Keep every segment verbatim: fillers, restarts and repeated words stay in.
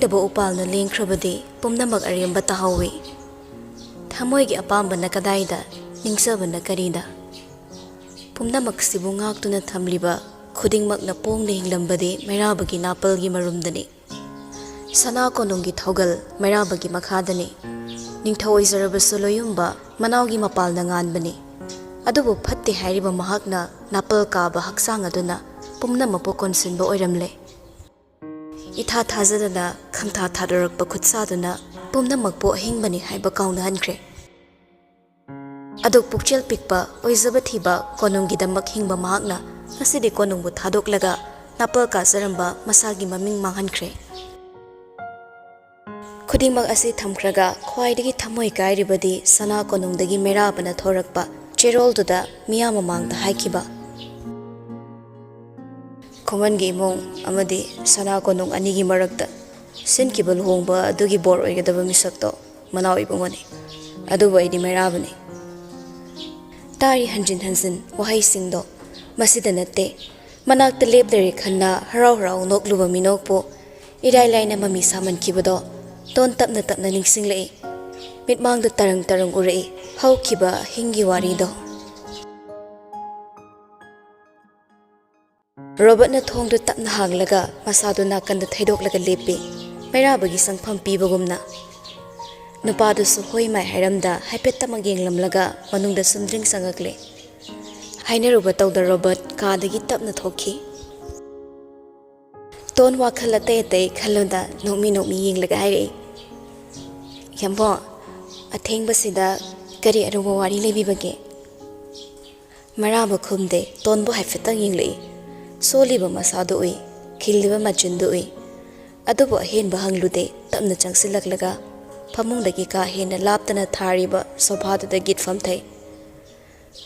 ꯂꯩꯇꯕ ꯎꯄꯥꯜꯅ ꯂꯦꯡꯈ꯭ꯔꯕꯗꯤ ꯄꯨꯝꯅꯃꯛ ꯑꯔꯦꯝꯕ ꯇꯥꯍꯧꯏ꯫ ꯊꯃꯣꯏꯒꯤ ꯑꯄꯥꯝꯕꯅ ꯀꯗꯥꯏꯗ, ꯅꯤꯡꯖꯕꯅ ꯀꯔꯤꯗ? ꯄꯨꯝꯅꯃꯛꯁꯤꯕꯨ ꯉꯥꯛꯇꯨꯅ ꯊꯝꯂꯤꯕ ꯈꯨꯗꯤꯡꯃꯛꯅ ꯄꯣꯡꯅ ꯍꯤꯡꯂꯝꯕꯗꯤ ꯃꯩꯔꯥꯕꯒꯤ ꯅꯥꯄꯜꯒꯤ ꯃꯔꯨꯝꯗꯅꯤ꯫ ꯁꯅꯥ ꯀꯣꯅꯨꯡꯒꯤ ꯊꯧꯒꯜ ꯃꯩꯔꯥꯕꯒꯤ ꯃꯈꯥꯗꯅꯤ꯫ ꯅꯤꯡꯊꯧ ꯑꯣꯏꯖꯔꯕꯁꯨ ꯂꯣꯌꯨꯝꯕ ꯃꯅꯥꯎꯒꯤ ꯃꯄꯥꯜꯅ ꯉꯥꯟꯕꯅꯤ꯫ ꯑꯗꯨꯕꯨ ꯐꯠꯇꯦ ꯍꯥꯏꯔꯤꯕ ꯃꯍꯥꯛꯅ ꯅꯥꯄꯜ ꯀꯥꯕ ꯍꯛꯆꯥꯡ ꯑꯗꯨꯅ ꯄꯨꯝꯅꯃꯛꯄꯨ ꯀꯣꯟꯁꯤꯟꯕ ꯑꯣꯏꯔꯝꯂꯦ꯫ ꯏꯊꯥ ꯊꯥꯖꯗꯅ ꯈꯪꯊꯥ ꯊꯥꯗꯣꯔꯛꯄ ꯈꯨꯠꯁꯥꯗꯨꯅ ꯄꯨꯝꯅꯃꯛꯄꯨ ꯑꯍꯤꯡꯕꯅꯤ ꯍꯥꯏꯕ ꯀꯥꯎꯅꯍꯟꯈ꯭ꯔꯦ꯫ ꯑꯗꯨ ꯄꯨꯛꯆꯦꯜ ꯄꯤꯛꯄ, ꯑꯣꯏꯖꯕ ꯊꯤꯕ ꯀꯣꯅꯨꯡꯒꯤꯗꯃꯛ ꯍꯤꯡꯕ ꯃꯍꯥꯛꯅ ꯉꯁꯤꯗꯤ ꯀꯣꯅꯨꯡꯕꯨ ꯊꯥꯗꯣꯛꯂꯒ ꯅꯥꯄꯜ ꯀꯥꯖꯔꯝꯕ ꯃꯁꯥꯒꯤ ꯃꯃꯤꯡ ꯃꯥꯡꯍꯟꯈ꯭ꯔꯦ꯫ ꯈꯨꯗꯤꯡꯃꯛ ꯑꯁꯤ ꯊꯝꯈ꯭ꯔꯒ ꯈ꯭ꯋꯥꯏꯗꯒꯤ ꯊꯃꯣꯏ ꯀꯥꯏꯔꯤꯕꯗꯤ ꯁꯅꯥ ꯀꯣꯅꯨꯡꯗꯒꯤ ꯃꯩꯔꯥꯕꯅ ꯊꯣꯔꯛꯄ ꯆꯦꯔꯣꯜꯗꯨꯗ ꯃꯤꯌꯥꯝ ꯃꯃꯥꯡꯗ ꯍꯥꯏꯈꯤꯕ, "ꯈꯨꯃꯟꯒꯤ ꯏꯃꯨꯡ ꯑꯃꯗꯤ ꯁꯅꯥ ꯀꯣꯅꯨꯡ ꯑꯅꯤꯒꯤ ꯃꯔꯛꯇ ꯁꯤꯟꯈꯤꯕ ꯂꯨꯍꯣꯡꯕ ꯑꯗꯨꯒꯤ ꯕꯣꯔ ꯑꯣꯏꯒꯗꯕ ꯃꯤꯁꯛꯇꯣ ꯃꯅꯥꯎ ꯏꯕꯨꯡꯉꯣꯅꯤ꯫ ꯑꯗꯨꯕꯨ ꯑꯩꯗꯤ ꯃꯩꯔꯥꯕꯅꯤ꯫" ꯇꯥꯔꯤ ꯍꯟꯖꯤꯟ ꯍꯟꯖꯤꯟ ꯋꯥꯍꯩꯁꯤꯡꯗꯣ ꯃꯁꯤꯗ ꯅꯠꯇꯦ, ꯃꯅꯥꯛꯇ ꯂꯦꯞꯂꯔꯦ ꯈꯟꯅ ꯍꯔꯥꯎ ꯍꯔꯥꯎ ꯅꯣꯛꯂꯨꯕ ꯃꯤꯅꯣꯛꯄꯨ ꯏꯔꯥꯏ ꯂꯥꯏꯅ ꯃꯃꯤ ꯁꯥꯃꯟꯈꯤꯕꯗꯣ ꯇꯣꯟ ꯇꯞꯅ ꯇꯞꯅ ꯅꯤꯡꯁꯤꯡꯂꯛꯏ꯫ ꯃꯤꯠꯃꯥꯡꯗ ꯇꯔꯪ ꯇꯔꯪ ꯎꯔꯛꯏ ꯍꯧꯈꯤꯕ ꯑꯍꯤꯡꯒꯤ ꯋꯥꯔꯤꯗꯣ꯫ ꯔꯣꯕꯔꯠꯅ ꯊꯣꯡꯗꯨ ꯇꯞꯅ ꯍꯥꯡꯂꯒ ꯃꯁꯥꯗꯨ ꯅꯥꯀꯟꯗ ꯊꯩꯗꯣꯛꯂꯒ ꯂꯦꯞꯄꯤ, ꯃꯩꯔꯥꯕꯒꯤ ꯁꯪꯐꯝ ꯄꯤꯕꯒꯨꯝꯅ꯫ ꯅꯨꯄꯥꯗꯨꯁꯨ ꯍꯣꯏ ꯃꯥꯏ ꯍꯥꯏꯔꯝꯗ ꯍꯥꯏꯐꯦꯠꯇꯃꯛ ꯌꯦꯡꯂꯝꯂꯒ ꯃꯅꯨꯡꯗ ꯁꯨꯝꯗ꯭ꯔꯤꯡ ꯆꯪꯉꯛꯂꯦ꯫ ꯍꯥꯏꯅꯔꯨꯕ ꯇꯧꯗ ꯔꯣꯕꯔꯠ ꯀꯥꯗꯒꯤ ꯇꯞꯅ ꯊꯣꯛꯈꯤ꯫ ꯇꯣꯟ ꯋꯥꯈꯜ ꯑꯇꯩ ꯑꯇꯩ ꯈꯜꯂꯨꯗ ꯅꯣꯛꯃꯤ ꯅꯣꯛꯃꯤ ꯌꯦꯡꯂꯒ ꯍꯥꯏꯔꯛꯏ, "ꯌꯥꯝꯕꯣ, ꯑꯊꯦꯡꯕꯁꯤꯗ ꯀꯔꯤ ꯑꯔꯨꯕ ꯋꯥꯔꯤ ꯂꯩꯕꯤꯕꯒꯦ?" ꯃꯩꯔꯥꯕ ꯈꯨꯝꯗꯦ, ꯇꯣꯟꯕꯨ ꯍꯥꯏꯐꯦꯠꯇꯪ ꯌꯦꯡꯂꯛꯏ꯫ ꯁꯣꯜꯂꯤꯕ ꯃꯁꯥꯗꯨ ꯎꯏ, ꯈꯤꯜꯂꯤꯕ ꯃꯆꯤꯟꯗꯨ ꯎꯏ꯫ ꯑꯗꯨꯕꯨ ꯑꯍꯦꯟꯕ ꯍꯪꯂꯨꯗꯦ, ꯇꯞꯅ ꯆꯪꯁꯤꯜꯂꯛꯂꯒ ꯐꯃꯨꯡꯗꯒꯤ ꯀꯥ ꯍꯦꯟꯅ ꯂꯥꯞꯇꯅ ꯊꯥꯔꯤꯕ ꯁꯣꯐꯥꯗꯨꯗ ꯒꯤꯠ ꯐꯝꯊꯩ꯫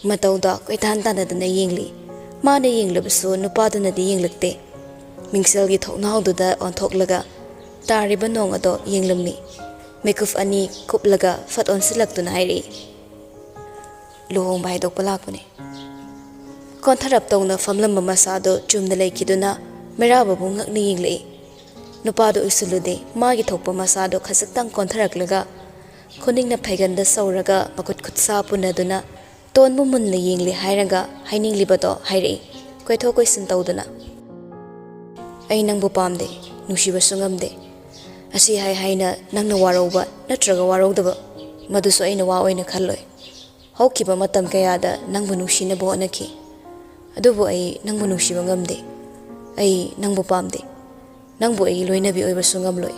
ꯃꯇꯧꯗ ꯀꯣꯏꯇꯥꯟ ꯇꯥꯟꯅꯗꯅ ꯌꯦꯡꯂꯤ꯫ ꯃꯥꯅ ꯌꯦꯡꯂꯕꯁꯨ ꯅꯨꯄꯥꯗꯨꯅꯗꯤ ꯌꯦꯡꯂꯛꯇꯦ꯫ ꯃꯤꯡꯁꯦꯜꯒꯤ ꯊꯣꯡꯅꯥꯎꯗꯨꯗ ꯑꯣꯟꯊꯣꯛꯂꯒ ꯇꯥꯔꯤꯕ ꯅꯣꯡ ꯑꯗꯣ ꯌꯦꯡꯂꯝꯃꯤ꯫ ꯃꯤꯀꯨꯞ ꯑꯅꯤ ꯀꯨꯞꯂꯒ ꯐꯠ ꯑꯣꯟꯁꯤꯜꯂꯛꯇꯨꯅ ꯍꯥꯏꯔꯛꯏ, "ꯂꯨꯍꯣꯡꯕ ꯍꯥꯏꯗꯣꯛꯄ ꯂꯥꯛꯄꯅꯦ꯫" ꯀꯣꯟꯊꯔꯞ ꯇꯧꯅ ꯐꯝꯂꯝꯕ ꯃꯁꯥꯗꯣ ꯆꯨꯝꯅ ꯂꯩꯈꯤꯗꯨꯅ ꯃꯩꯔꯥꯕꯕꯨ ꯉꯛꯅ ꯌꯦꯡꯂꯛꯏ꯫ ꯅꯨꯄꯥꯗꯨ ꯎꯏꯁꯤꯜꯂꯨꯗꯦ꯫ ꯃꯥꯒꯤ ꯊꯣꯛꯄ ꯃꯁꯥꯗꯣ ꯈꯖꯤꯛꯇꯪ ꯀꯣꯟꯊꯔꯛꯂꯒ, ꯈꯨꯅꯤꯡꯅ ꯐꯩꯒꯟꯗ ꯁꯧꯔꯒ, ꯃꯈꯨꯠ ꯈꯨꯠꯁꯥ ꯄꯨꯟꯅꯗꯨꯅ, "ꯇꯣꯟꯕꯨ ꯃꯨꯟꯅ ꯌꯦꯡꯂꯦ ꯍꯥꯏꯔꯒ ꯍꯥꯏꯅꯤꯡꯂꯤꯕꯗꯣ" ꯍꯥꯏꯔꯛꯏ, ꯀꯣꯏꯊꯣꯛ ꯀꯣꯏꯁꯤꯟ ꯇꯧꯗꯨꯅ꯫ "ꯑꯩ ꯅꯪꯕꯨ ꯄꯥꯝꯗꯦ, ꯅꯨꯡꯁꯤꯕꯁꯨ ꯉꯝꯗꯦ꯫ ꯑꯁꯤ ꯍꯥꯏ ꯍꯥꯏꯅ ꯅꯪꯅ ꯋꯥꯔꯧꯕ ꯅꯠꯇ꯭ꯔꯒ ꯋꯥꯔꯧꯗꯕ, ꯃꯗꯨꯁꯨ ꯑꯩꯅ ꯋꯥ ꯑꯣꯏꯅ ꯈꯜꯂꯣꯏ꯫ ꯍꯧꯈꯤꯕ ꯃꯇꯝ ꯀꯌꯥꯗ ꯅꯪꯕꯨ ꯅꯨꯡꯁꯤꯅꯕ ꯍꯣꯠꯅꯈꯤ, ꯑꯗꯨꯕꯨ ꯑꯩ ꯅꯪꯕꯨ ꯅꯨꯡꯁꯤꯕ ꯉꯝꯗꯦ꯫ ꯑꯩ ꯅꯪꯕꯨ ꯄꯥꯝꯗꯦ꯫ ꯅꯪꯕꯨ ꯑꯩꯒꯤ ꯂꯣꯏꯅꯕꯤ ꯑꯣꯏꯕꯁꯨ ꯉꯝꯂꯣꯏ꯫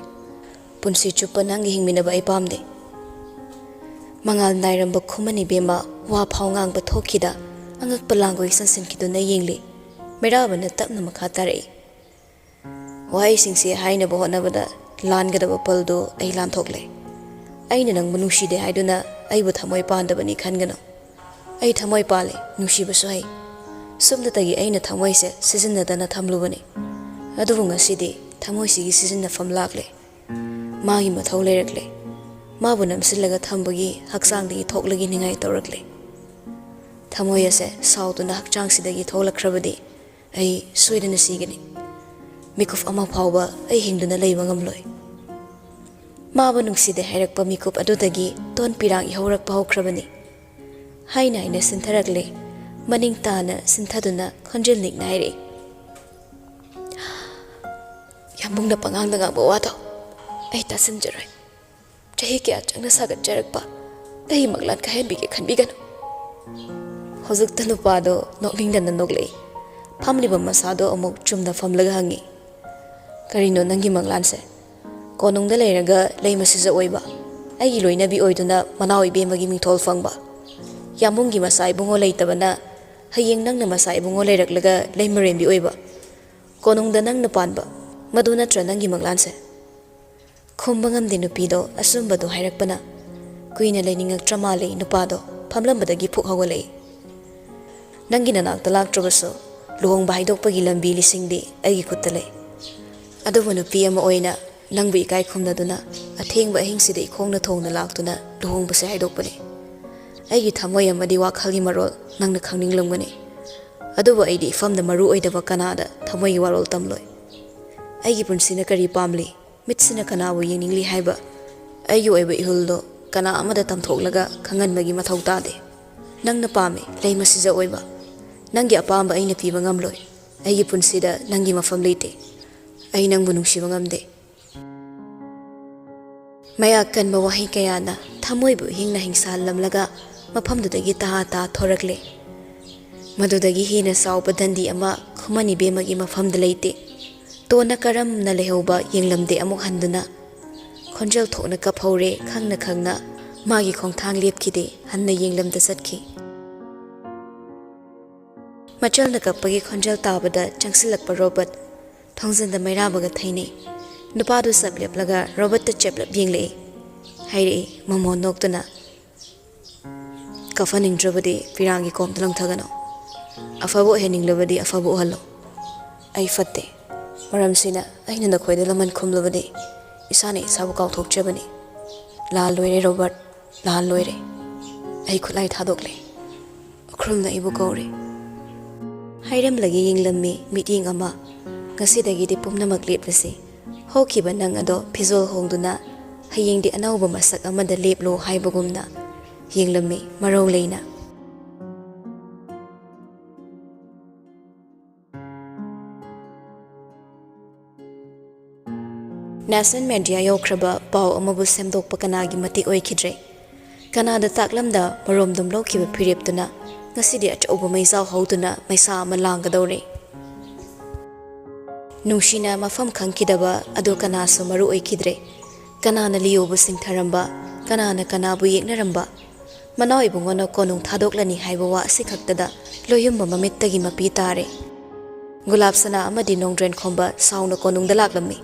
ꯄꯨꯟꯁꯤ ꯆꯨꯞꯄ ꯅꯪꯒꯤ ꯍꯤꯡꯃꯤꯟꯅꯕ ꯑꯩ ꯄꯥꯝꯗꯦ"꯫ ꯃꯉꯥꯜ ꯅꯥꯏꯔꯝꯕ ꯈꯨꯃꯟ ꯏꯕꯦꯝꯃ ꯋꯥ ꯐꯥꯎ ꯉꯥꯡꯕ ꯊꯣꯛꯈꯤꯗ, ꯑꯉꯛꯄ ꯂꯥꯡꯒꯣꯏ ꯁꯟꯁꯤꯟꯈꯤꯗꯨꯅ ꯌꯦꯡꯂꯤ꯫ ꯃꯩꯔꯥꯕꯅ ꯇꯞꯅ ꯃꯈꯥ ꯇꯥꯔꯛꯏ, "ꯋꯥꯍꯩꯁꯤꯡꯁꯦ ꯍꯥꯏꯅꯕ ꯍꯣꯠꯅꯕꯗ ꯂꯥꯟꯒꯗꯕ ꯄꯜꯗꯨ ꯑꯩ ꯂꯥꯟꯊꯣꯛꯂꯦ꯫ ꯑꯩꯅ ꯅꯪꯕꯨ ꯅꯨꯡꯁꯤꯗꯦ ꯍꯥꯏꯗꯨꯅ ꯑꯩꯕꯨ ꯊꯃꯣꯏ ꯄꯥꯟꯗꯕꯅꯤ ꯈꯟꯒꯅꯨ꯫ ꯑꯩ ꯊꯃꯣꯏ ꯄꯥꯜꯂꯦ, ꯅꯨꯡꯁꯤꯕꯁꯨ ꯍꯩ꯫ ꯁꯨꯞꯅꯇꯒꯤ ꯑꯩꯅ ꯊꯃꯣꯏꯁꯦ ꯁꯤꯖꯤꯟꯅꯗꯅ ꯊꯝꯂꯨꯕꯅꯤ꯫ ꯑꯗꯨꯕꯨ ꯉꯁꯤꯗꯤ ꯊꯃꯣꯏꯁꯤꯒꯤ ꯁꯤꯖꯤꯟꯅꯐꯝ ꯂꯥꯛꯂꯦ꯫ ꯃꯥꯒꯤ ꯃꯊꯧ ꯂꯩꯔꯛꯂꯦ꯫ ꯃꯥꯕꯨ ꯅꯝꯁꯤꯜꯂꯒ ꯊꯝꯕꯒꯤ ꯍꯛꯆꯥꯡꯗꯒꯤ ꯊꯣꯛꯂꯒꯤ ꯅꯤꯡꯉꯥꯏ ꯇꯧꯔꯛꯂꯦ꯫ ꯊꯃꯣꯏ ꯑꯁꯦ ꯁꯥꯎꯗꯨꯅ ꯍꯛꯆꯥꯡꯁꯤꯗꯒꯤ ꯊꯣꯛꯂꯛꯈ꯭ꯔꯕꯗꯤ ꯑꯩ ꯁꯣꯏꯗꯅ ꯁꯤꯒꯅꯤ꯫ ꯃꯤꯀꯨꯞ ꯑꯃ ꯐꯥꯎꯕ ꯑꯩ ꯍꯤꯡꯗꯨꯅ ꯂꯩꯕ ꯉꯝꯂꯣꯏ"꯫ ꯃꯥꯕꯨ ꯅꯨꯡꯁꯤꯗꯦ ꯍꯥꯏꯔꯛꯄ ꯃꯤꯀꯨꯞ ꯑꯗꯨꯗꯒꯤ ꯇꯣꯟ ꯄꯤꯔꯥꯡ ꯏꯍꯧꯔꯛꯄ ꯍꯧꯈ꯭ꯔꯕꯅꯤ꯫ ꯍꯥꯏꯅ ꯍꯥꯏꯅ ꯁꯤꯟꯊꯔꯛꯂꯦ꯫ ꯃꯅꯤꯡ ꯇꯥꯅ ꯁꯤꯟꯊꯗꯨꯅ ꯈꯣꯟꯖꯦꯜ ꯅꯤꯛꯅ ꯍꯥꯏꯔꯛꯏ, "ꯌꯥꯝꯕꯨꯡꯅ ꯄꯉꯥꯡꯗ ꯉꯥꯡꯕ ꯋꯥꯗꯣ ꯑꯩ ꯇꯥꯁꯤꯟꯖꯔꯣꯏ꯫ ꯆꯍꯤ ꯀꯌꯥ ꯆꯪꯅ ꯁꯥꯒꯠꯆꯔꯛꯄ ꯑꯩꯒꯤ ꯃꯪꯂꯥꯟ ꯀꯥꯏꯍꯟꯕꯤꯒꯦ ꯈꯟꯕꯤꯒꯅꯨ"꯫ ꯍꯧꯖꯤꯛꯇ ꯅꯨꯄꯥꯗꯣ ꯅꯣꯛꯅꯤꯡꯗꯅ ꯅꯣꯛꯂꯛꯏ꯫ ꯐꯝꯂꯤꯕ ꯃꯁꯥꯗꯣ ꯑꯃꯨꯛ ꯆꯨꯝꯅ ꯐꯝꯂꯒ ꯍꯪꯉꯤ, "ꯀꯔꯤꯅꯣ ꯅꯪꯒꯤ ꯃꯪꯂꯥꯟꯁꯦ? ꯀꯣꯅꯨꯡꯗ ꯂꯩꯔꯒ ꯂꯩꯃ ꯁꯤꯖ ꯑꯣꯏꯕ, ꯑꯩꯒꯤ ꯂꯣꯏꯅꯕꯤ ꯑꯣꯏꯗꯨꯅ ꯃꯅꯥꯎ ꯏꯕꯦꯝꯃꯒꯤ ꯃꯤꯡꯊꯣꯜ ꯐꯪꯕ, ꯌꯥꯝꯕꯨꯡꯒꯤ ꯃꯆꯥ ꯏꯕꯨꯡꯉꯣ ꯂꯩꯇꯕꯅ ꯍꯌꯦꯡ ꯅꯪꯅ ꯃꯆꯥ ꯏꯕꯨꯡꯉꯣ ꯂꯩꯔꯛꯂꯒ ꯂꯩꯃꯔꯦꯝꯕꯤ ꯑꯣꯏꯕ, ꯀꯣꯅꯨꯡꯗ ꯅꯪꯅ ꯄꯥꯟꯕ, ꯃꯗꯨ ꯅꯠꯇ꯭ꯔ ꯅꯪꯒꯤ ꯃꯪꯂꯥꯟꯁꯦ?" ꯈꯨꯝꯕ ꯉꯝꯗꯦ ꯅꯨꯄꯤꯗꯣ ꯑꯆꯨꯝꯕꯗꯣ ꯍꯥꯏꯔꯛꯄꯅ꯫ ꯀꯨꯏꯅ ꯂꯩꯅꯤꯡꯉꯛꯇ꯭ꯔ ꯃꯥꯜꯂꯦ ꯅꯨꯄꯥꯗꯣ ꯐꯝꯂꯝꯕꯗꯒꯤ ꯐꯨꯛ ꯍꯧꯒꯠꯂꯛꯏ꯫ "ꯅꯪꯒꯤ ꯅꯅꯥꯛꯇ ꯂꯥꯛꯇ꯭ꯔꯕꯁꯨ ꯂꯨꯍꯣꯡꯕ ꯍꯥꯏꯗꯣꯛꯄꯒꯤ ꯂꯝꯕꯤ ꯂꯤꯁꯤꯡꯗꯤ ꯑꯩꯒꯤ ꯈꯨꯠꯇ ꯂꯩ꯫ ꯑꯗꯨꯕꯨ ꯅꯨꯄꯤ ꯑꯃ ꯑꯣꯏꯅ ꯅꯪꯕꯨ ꯏꯀꯥꯏ ꯈꯨꯝꯅꯗꯨꯅ ꯑꯊꯦꯡꯕ ꯑꯍꯤꯡꯁꯤꯗ ꯏꯈꯣꯡꯅ ꯊꯣꯡꯅ ꯂꯥꯛꯇꯨꯅ ꯂꯨꯍꯣꯡꯕꯁꯦ ꯍꯥꯏꯗꯣꯛꯄꯅꯤ꯫ ꯑꯩꯒꯤ ꯊꯃꯣꯏ ꯑꯃꯗꯤ ꯋꯥꯈꯜꯒꯤ ꯃꯔꯣꯜ ꯅꯪꯅ ꯈꯪꯅꯤꯡꯂꯝꯒꯅꯤ꯫ ꯑꯗꯨꯕꯨ ꯑꯩꯗꯤ ꯏꯐꯝꯗ ꯃꯔꯨ ꯑꯣꯏꯗꯕ ꯀꯅꯥꯗ ꯊꯃꯣꯏꯒꯤ ꯋꯥꯔꯣꯜ ꯇꯝꯂꯣꯏ"꯫ ꯑꯩꯒꯤ ꯄꯨꯟꯁꯤꯅ ꯀꯔꯤ ꯄꯥꯝꯂꯤ? ꯃꯤꯠꯁꯤꯅ ꯀꯅꯥꯕꯨ ꯌꯦꯡꯅꯤꯡꯂꯤ ꯍꯥꯏꯕ? ꯑꯩꯒꯤ ꯑꯣꯏꯕ ꯏꯍꯨꯜꯗꯣ ꯀꯅꯥ ꯑꯃꯗ ꯇꯝꯊꯣꯛꯂꯒ ꯈꯪꯍꯟꯕꯒꯤ ꯃꯊꯧ ꯇꯥꯗꯦ꯫ ꯅꯪꯅ ꯄꯥꯝꯃꯤ, ꯂꯩ ꯃꯁꯤꯗ ꯑꯣꯏꯕ꯫ ꯅꯪꯒꯤ ꯑꯄꯥꯝꯕ ꯑꯩꯅ ꯄꯤꯕ ꯉꯝꯂꯣꯏ꯫ ꯑꯩꯒꯤ ꯄꯨꯟꯁꯤꯗ ꯅꯪꯒꯤ ꯃꯐꯝ ꯂꯩꯇꯦ꯫ ꯑꯩ ꯅꯪꯕꯨ ꯅꯨꯡꯁꯤꯕ ꯉꯝꯗꯦ꯫ ꯃꯌꯥꯛ ꯀꯟꯕ ꯋꯥꯍꯩ ꯀꯌꯥꯅ ꯊꯃꯣꯏꯕꯨ ꯍꯤꯡꯅ ꯍꯤꯡꯁꯥꯜꯂꯝꯂꯒ ꯃꯐꯝꯗꯨꯗꯒꯤ ꯇꯍꯥ ꯇꯥ ꯊꯣꯔꯛꯂꯦ꯫ ꯃꯗꯨꯗꯒꯤ ꯍꯦꯟꯅ ꯆꯥꯎꯕ ꯗꯟꯗꯤ ꯑꯃ ꯈꯨꯃꯟ ꯏꯕꯦꯝꯃꯒꯤ ꯃꯐꯝꯗ ꯂꯩꯇꯦ꯫ ꯇꯣꯟꯅ ꯀꯔꯝꯅ ꯂꯩꯍꯧꯕ ꯌꯦꯡꯂꯝꯗꯦ ꯑꯃꯨꯛ ꯍꯟꯗꯨꯅ꯫ ꯈꯣꯟꯖꯦꯜ ꯊꯣꯛꯅ ꯀꯞꯍꯧꯔꯦ ꯈꯪꯅ ꯈꯪꯅ꯫ ꯃꯥꯒꯤ ꯈꯣꯡꯊꯥꯡ ꯂꯦꯞꯈꯤꯗꯦ, ꯍꯟꯅ ꯌꯦꯡꯂꯝꯗ ꯆꯠꯈꯤ꯫ ꯃꯆꯜꯅ ꯀꯞꯄꯒꯤ ꯈꯣꯟꯖꯦꯜ ꯇꯥꯕꯗ ꯆꯪꯁꯤꯜꯂꯛꯄ ꯔꯣꯕꯔꯠ ꯊꯣꯡꯖꯤꯟꯗ ꯃꯩꯔꯥꯕꯒ ꯊꯩꯅꯩ꯫ ꯅꯨꯄꯥꯗꯨ ꯆꯞ ꯂꯦꯞꯂꯒ ꯔꯣꯕꯔꯠꯇ ꯆꯦꯞꯂꯞ ꯌꯦꯡꯂꯛꯏ꯫ ꯍꯥꯏꯔꯛꯏ ꯃꯃꯣꯟ ꯅꯣꯛꯇꯨꯅ, "ꯀꯐꯟꯅꯤꯡꯗ꯭ꯔꯕꯗꯤ ꯄꯤꯔꯥꯡꯒꯤ ꯀꯣꯝꯗ ꯂꯪꯊꯒꯅꯨ꯫ ꯑꯐꯕ ꯑꯣꯏꯍꯟꯅꯤꯡꯂꯕꯗꯤ ꯑꯐꯕ ꯎꯍꯜꯂꯣ꯫ ꯑꯩ ꯐꯠꯇꯦ꯫ ꯃꯔꯝꯁꯤꯅ ꯑꯩꯅ ꯅꯈꯣꯏꯗ ꯂꯃꯟ ꯈꯨꯝꯂꯕꯗꯤ ꯏꯁꯥꯅ ꯏꯁꯥꯕꯨ ꯀꯥꯎꯊꯣꯛꯆꯕꯅꯤ꯫ ꯂꯥꯜ ꯂꯣꯏꯔꯦ ꯔꯣꯕꯔꯠ, ꯂꯥꯜ ꯂꯣꯏꯔꯦ꯫ ꯑꯩ ꯈꯨꯠꯂꯥꯏ ꯊꯥꯗꯣꯛꯂꯦ꯫ ꯎꯈ꯭ꯔꯨꯜꯅ ꯑꯩꯕꯨ ꯀꯧꯔꯦ꯫" ꯍꯥꯏꯔꯝꯂꯒ ꯌꯦꯡꯂꯝꯃꯤ ꯃꯤꯠꯌꯦꯡ ꯑꯃ꯫ "ꯉꯁꯤꯗꯒꯤꯗꯤ ꯄꯨꯝꯅꯃꯛ ꯂꯦꯞꯂꯁꯤ꯫ ꯍꯧꯈꯤꯕ ꯅꯪ ꯑꯗꯣ ꯐꯤꯖꯣꯜ ꯍꯣꯡꯗꯨꯅ ꯍꯌꯦꯡꯗꯤ ꯑꯅꯧꯕ ꯃꯁꯛ ꯑꯃꯗ ꯂꯦꯞꯂꯣ" ꯍꯥꯏꯕꯒꯨꯝꯅ ꯌꯦꯡꯂꯝꯃꯤ ꯃꯔꯧ ꯂꯩꯅ꯫ ꯅꯦꯁꯟ ꯃꯦꯗꯤꯌꯥ ꯌꯧꯈ꯭ꯔꯕ ꯄꯥꯎ ꯑꯃꯕꯨ ꯁꯦꯝꯗꯣꯛꯄ ꯀꯅꯥꯒꯤ ꯃꯇꯤꯛ ꯑꯣꯏꯈꯤꯗ꯭ꯔꯦ꯫ ꯀꯅꯥꯗ ꯇꯥꯛꯂꯝꯗ ꯃꯔꯣꯝꯗꯣꯝ ꯂꯧꯈꯤꯕ ꯐꯤꯔꯦꯞꯇꯨꯅ ꯉꯁꯤꯗꯤ ꯑꯆꯧꯕ ꯃꯩꯖꯥꯎ ꯍꯧꯗꯨꯅ ꯃꯩꯁꯥ ꯑꯃ ꯂꯥꯡꯒꯗꯧꯔꯦ꯫ ꯅꯨꯡꯁꯤꯅ ꯃꯐꯝ ꯈꯪꯈꯤꯗꯕ ꯑꯗꯨ ꯀꯅꯥꯁꯨ ꯃꯔꯨ ꯑꯣꯏꯈꯤꯗ꯭ꯔꯦ꯫ ꯀꯅꯥꯅ ꯂꯤꯌꯣꯕꯨ ꯁꯤꯡꯊꯔꯝꯕ, ꯀꯅꯥꯅ ꯀꯅꯥꯕꯨ ꯌꯦꯛꯅꯔꯝꯕ, ꯃꯅꯥꯎ ꯏꯕꯨꯡꯉꯣꯅ ꯀꯣꯅꯨꯡ ꯊꯥꯗꯣꯛꯂꯅꯤ ꯍꯥꯏꯕ ꯋꯥ ꯑꯁꯤꯈꯛꯇꯗ ꯂꯣꯌꯨꯝꯕ ꯃꯃꯤꯠꯇꯒꯤ ꯃꯄꯤ ꯇꯥꯔꯦ꯫ ꯒꯨꯂꯥꯞ ꯁꯅꯥ ꯑꯃꯗꯤ ꯅꯣꯡꯗ꯭ꯔꯦꯟ ꯈꯣꯝꯕ ꯁꯥꯎꯅ ꯀꯣꯅꯨꯡꯗ ꯂꯥꯛꯂꯝꯃꯤ꯫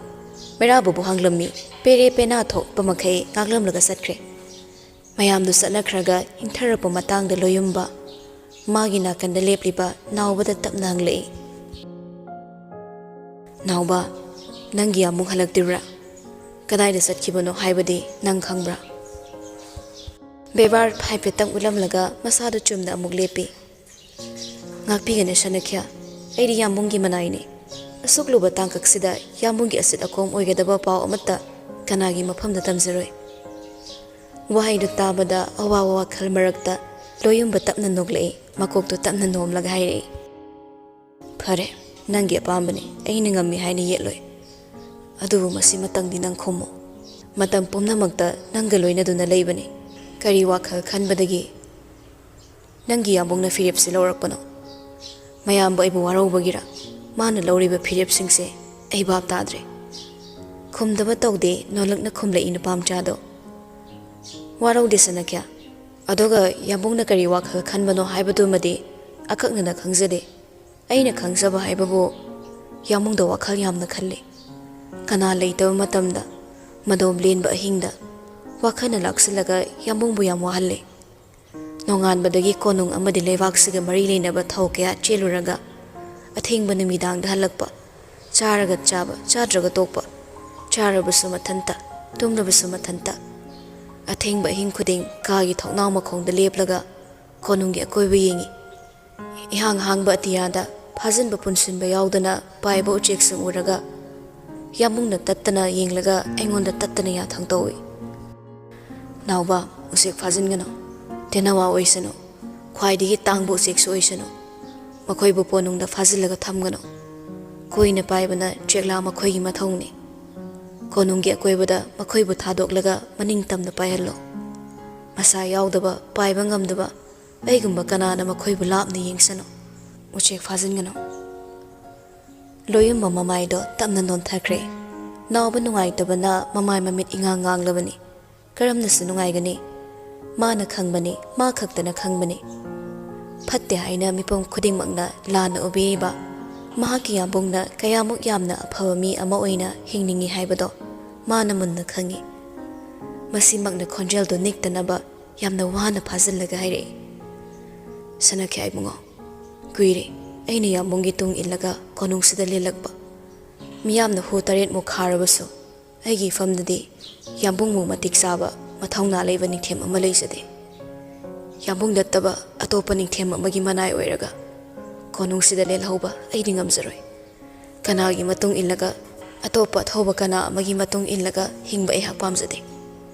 ꯃꯩꯔꯥꯕꯕꯨ ꯍꯪꯂꯝꯃꯤ꯫ ꯄꯦꯔꯦ ꯄꯦꯅꯥ ꯊꯣꯛꯄ ꯃꯈꯩ ꯉꯥꯡꯂꯝꯂꯒ ꯆꯠꯈ꯭ꯔꯦ꯫ ꯃꯌꯥꯝꯗꯨ ꯆꯠꯅꯈ꯭ꯔꯒ ꯏꯪꯊꯔꯛꯄ ꯃꯇꯥꯡꯗ ꯂꯣꯌꯨꯝꯕ ꯃꯥꯒꯤ ꯅꯥꯀꯟꯗ ꯂꯦꯞꯂꯤꯕ ꯅꯥꯎꯕꯗ ꯇꯞꯅ ꯍꯪꯂꯛꯏ, "ꯅꯥꯎꯕ, ꯅꯪꯒꯤ ꯑꯃꯨꯛ ꯍꯜꯂꯛꯇ꯭ꯔꯤꯕ꯭ꯔꯥ? ꯀꯗꯥꯏꯗ ꯆꯠꯈꯤꯕꯅꯣ ꯍꯥꯏꯕꯗꯤ ꯅꯪ ꯈꯪꯕ꯭ꯔꯥ?" ꯕꯦꯕꯥꯔ ꯍꯥꯏꯐꯦꯠꯇꯪ ꯎꯠꯂꯝꯂꯒ ꯃꯁꯥꯗꯨ ꯆꯨꯝꯅ ꯑꯃꯨꯛ ꯂꯦꯞꯄꯤ꯫ "ꯉꯥꯛꯄꯤꯒꯅꯤ ꯁꯅꯈ꯭ꯌꯥ, ꯑꯩꯗꯤ ꯌꯥꯝꯕꯨꯡꯒꯤ ꯃꯅꯥꯏꯅꯤ꯫ ꯑꯁꯨꯛ ꯂꯨꯕ ꯇꯥꯡꯀꯛꯁꯤꯗ ꯌꯥꯝꯕꯨꯡꯒꯤ ꯑꯁꯤꯠ ꯑꯀꯣꯝ ꯑꯣꯏꯒꯗꯕ ꯄꯥꯎ ꯑꯃꯠꯇ ꯀꯅꯥꯒꯤ ꯃꯐꯝꯗ ꯇꯝꯖꯔꯣꯏ꯫ ꯋꯥꯍꯩꯗꯨ ꯇꯥꯕꯗ ꯑꯋꯥꯕ ꯋꯥꯈꯜ ꯃꯔꯛꯇ ꯂꯣꯌꯨꯝꯕ ꯇꯞꯅ ꯅꯣꯛꯂꯛꯏ, ꯃꯀꯣꯛꯇꯨ ꯇꯞꯅ ꯅꯣꯝꯂꯒ ꯍꯥꯏꯔꯛꯏ, "ꯐꯔꯦ, ꯅꯪꯒꯤ ꯑꯄꯥꯝꯕꯅꯤ, ꯑꯩꯅ ꯉꯝꯃꯤ ꯍꯥꯏꯅ ꯌꯦꯠꯂꯣꯏ꯫ ꯑꯗꯨꯕꯨ ꯃꯁꯤꯃꯇꯪꯗꯤ ꯅꯪ ꯈꯨꯝꯃꯨ꯫ ꯃꯇꯝ ꯄꯨꯝꯅꯃꯛꯇ ꯅꯪꯒ ꯂꯣꯏꯅꯗꯨꯅ ꯂꯩꯕꯅꯤ꯫ ꯀꯔꯤ ꯋꯥꯈꯜ ꯈꯟꯕꯗꯒꯤ ꯅꯪꯒꯤ ꯌꯥꯝꯕꯨꯡꯅ ꯐꯤꯔꯦꯞꯁꯤ ꯂꯧꯔꯛꯄꯅꯣ? ꯃꯌꯥꯝꯕꯨ ꯑꯩꯕꯨ ꯋꯥꯔꯧꯕꯒꯤꯔ ꯃꯥꯅ ꯂꯧꯔꯤꯕ ꯐꯤꯔꯦꯞꯁꯤꯡꯁꯦ? ꯑꯩ ꯚꯥꯞ ꯇꯥꯗ꯭ꯔꯦ꯫" ꯈꯨꯝꯗꯕ ꯇꯧꯗꯦ, ꯅꯣꯜꯂꯛꯅ ꯈꯨꯝꯂꯛꯏ ꯅꯨꯄꯥ ꯃꯆꯥꯗꯣ꯫ "ꯋꯥꯔꯧꯗꯦ ꯁꯅꯥꯈ꯭ꯌꯥ꯫ ꯑꯗꯨꯒ ꯌꯥꯝꯕꯨꯡꯅ ꯀꯔꯤ ꯋꯥꯈꯜ ꯈꯟꯕꯅꯣ ꯍꯥꯏꯕꯗꯨꯃꯗꯤ ꯑꯀꯛꯅꯅ ꯈꯪꯖꯗꯦ꯫ ꯑꯩꯅ ꯈꯪꯖꯕ ꯍꯥꯏꯕꯕꯨ ꯌꯥꯝꯕꯨꯡꯗ ꯋꯥꯈꯜ ꯌꯥꯝꯅ ꯈꯜꯂꯤ꯫ ꯀꯅꯥ ꯂꯩꯇꯕ ꯃꯇꯝꯗ, ꯃꯗꯣꯝ ꯂꯦꯟꯕ ꯑꯍꯤꯡꯗ ꯋꯥꯈꯜꯅ ꯂꯥꯛꯁꯤꯜꯂꯒ ꯌꯥꯝꯕꯨꯡꯕꯨ ꯌꯥꯝ ꯋꯥꯍꯜꯂꯤ꯫ ꯅꯣꯡꯉꯥꯟꯕꯗꯒꯤ ꯀꯣꯅꯨꯡ ꯑꯃꯗꯤ ꯂꯩꯕꯥꯛꯁꯤꯒ ꯃꯔꯤ ꯂꯩꯅꯕ ꯊꯧ ꯀꯌꯥ ꯆꯦꯜꯂꯨꯔꯒ ꯑꯊꯦꯡꯕ ꯅꯨꯃꯤꯗꯥꯡꯗ ꯍꯜꯂꯛꯄ, ꯆꯥꯔꯒ ꯆꯥꯕ, ꯆꯥꯗ꯭ꯔꯒ ꯇꯣꯛꯄ, ꯆꯥꯔꯕꯁꯨ ꯃꯊꯟꯇ, ꯇꯨꯝꯂꯕꯁꯨ ꯃꯊꯟꯇ, ꯑꯊꯦꯡꯕ ꯑꯍꯤꯡ ꯈꯨꯗꯤꯡ ꯀꯥꯒꯤ ꯊꯣꯡꯅꯥꯎ ꯃꯈꯣꯡꯗ ꯂꯦꯞꯂꯒ ꯀꯣꯅꯨꯡꯒꯤ ꯑꯀꯣꯏꯕ ꯌꯦꯡꯏ꯫ ꯏꯍꯥꯡ ꯍꯥꯡꯕ ꯑꯇꯤꯌꯥꯗ ꯐꯥꯖꯤꯟꯕ ꯄꯨꯟꯁꯤꯟꯕ ꯌꯥꯎꯗꯅ ꯄꯥꯏꯕ ꯎꯆꯦꯛꯁꯤꯡ ꯎꯔꯒ ꯌꯥꯝꯕꯨꯡꯅ ꯇꯠꯇꯅ ꯌꯦꯡꯂꯒ ꯑꯩꯉꯣꯟꯗ ꯇꯠꯇꯅ ꯌꯥꯊꯪ ꯇꯧꯏ꯫ "ꯅꯥꯎꯕ, ꯎꯆꯦꯛ ꯐꯥꯖꯤꯟꯒꯅꯨ꯫ ꯇꯦꯅꯋꯥ ꯑꯣꯏꯁꯅꯨ, ꯈ꯭ꯋꯥꯏꯗꯒꯤ ꯇꯥꯡꯕ ꯎꯆꯦꯛꯁꯨ ꯑꯣꯏꯁꯅꯨ꯫ ꯃꯈꯣꯏꯕꯨ ꯀꯣꯅꯨꯡꯗ ꯐꯥꯖꯤꯜꯂꯒ ꯊꯝꯒꯅꯨ꯫ ꯀꯣꯏꯅ ꯄꯥꯏꯕꯅ ꯆꯦꯛꯂꯥ ꯃꯈꯣꯏꯒꯤ ꯃꯊꯧꯅꯤ꯫ ꯀꯣꯅꯨꯡꯒꯤ ꯑꯀꯣꯏꯕꯗ ꯃꯈꯣꯏꯕꯨ ꯊꯥꯗꯣꯛꯂꯒ ꯃꯅꯤꯡ ꯇꯝꯅ ꯄꯥꯏꯍꯜꯂꯣ꯫ ꯃꯁꯥ ꯌꯥꯎꯗꯕ, ꯄꯥꯏꯕ ꯉꯝꯗꯕ ꯑꯩꯒꯨꯝꯕ ꯀꯅꯥꯅ ꯃꯈꯣꯏꯕꯨ ꯂꯥꯞꯅ ꯌꯦꯡꯁꯅꯨ꯫ ꯎꯆꯦꯛ ꯐꯥꯖꯤꯟꯒꯅꯨ꯫" ꯂꯣꯌꯨꯝꯕ ꯃꯃꯥꯏꯗꯣ ꯇꯞꯅ ꯅꯣꯟꯊꯈ꯭ꯔꯦ꯫ ꯅꯥꯎꯕ ꯅꯨꯡꯉꯥꯏꯇꯕꯅ ꯃꯃꯥꯏ ꯃꯃꯤꯠ ꯏꯉꯥꯡ ꯉꯥꯡꯂꯕꯅꯤ꯫ ꯀꯔꯝꯅꯁꯨ ꯅꯨꯡꯉꯥꯏꯒꯅꯤ? ꯃꯥꯅ ꯈꯪꯕꯅꯤ, ꯃꯥ ꯈꯛꯇꯅ ꯈꯪꯕꯅꯤ꯫ ꯐꯠꯇꯦ ꯍꯥꯏꯅ ꯃꯤꯄꯨꯝ ꯈꯨꯗꯤꯡꯃꯛꯅ ꯂꯥꯟꯅ ꯎꯕꯤꯔꯤꯕ ꯃꯍꯥꯛꯀꯤ ꯌꯥꯝꯕꯨꯡꯅ ꯀꯌꯥꯃꯨꯛ ꯌꯥꯝꯅ ꯑꯐꯕ ꯃꯤ ꯑꯃ ꯑꯣꯏꯅ ꯍꯤꯡꯅꯤꯡꯏ ꯍꯥꯏꯕꯗꯣ ꯃꯥꯅ ꯃꯨꯟꯅ ꯈꯪꯏ꯫ ꯃꯁꯤꯃꯛꯅ ꯈꯣꯟꯖꯦꯜꯗꯨ ꯅꯤꯛꯇꯅꯕ ꯌꯥꯝꯅ ꯋꯥꯅ ꯐꯥꯖꯤꯜꯂꯒ ꯍꯥꯏꯔꯛꯏ꯫ "ꯁꯅꯥꯈ꯭ꯌꯥ ꯏꯕꯨꯡꯉꯣ, ꯀꯨꯏꯔꯦ ꯑꯩꯅ ꯌꯥꯝꯕꯨꯡꯒꯤ ꯇꯨꯡ ꯏꯜꯂꯒ ꯀꯣꯅꯨꯡꯁꯤꯗ ꯂꯦꯜꯂꯛꯄ꯫ ꯃꯤꯌꯥꯝꯅ ꯍꯨ ꯇꯔꯦꯠꯃꯨꯛ ꯈꯥꯔꯕꯁꯨ ꯑꯩꯒꯤ ꯏꯐꯝꯗꯗꯤ ꯌꯥꯝꯕꯨꯡꯃꯨꯛ ꯃꯇꯤꯛ ꯆꯥꯕ, ꯃꯊꯧꯅꯥ ꯂꯩꯕ ꯅꯤꯡꯊꯦꯝ ꯑꯃ ꯂꯩꯖꯗꯦ꯫ ꯌꯥꯝꯕꯨꯡ ꯅꯠꯇꯕ ꯑꯇꯣꯞꯄ ꯅꯤꯡꯊꯦꯝ ꯑꯃꯒꯤ ꯃꯅꯥꯏ ꯑꯣꯏꯔꯒ ꯀꯣꯅꯨꯡꯁꯤꯗ ꯂꯦꯜꯍꯧꯕ ꯑꯩꯗꯤ ꯉꯝꯖꯔꯣꯏ꯫ ꯀꯅꯥꯒꯤ ꯃꯇꯨꯡ ꯏꯜꯂꯒ, ꯑꯇꯣꯞꯄ ꯑꯊꯧꯕ ꯀꯅꯥ ꯑꯃꯒꯤ ꯃꯇꯨꯡ ꯏꯜꯂꯒ ꯍꯤꯡꯕ ꯑꯩꯍꯥꯛ ꯄꯥꯝꯖꯗꯦ꯫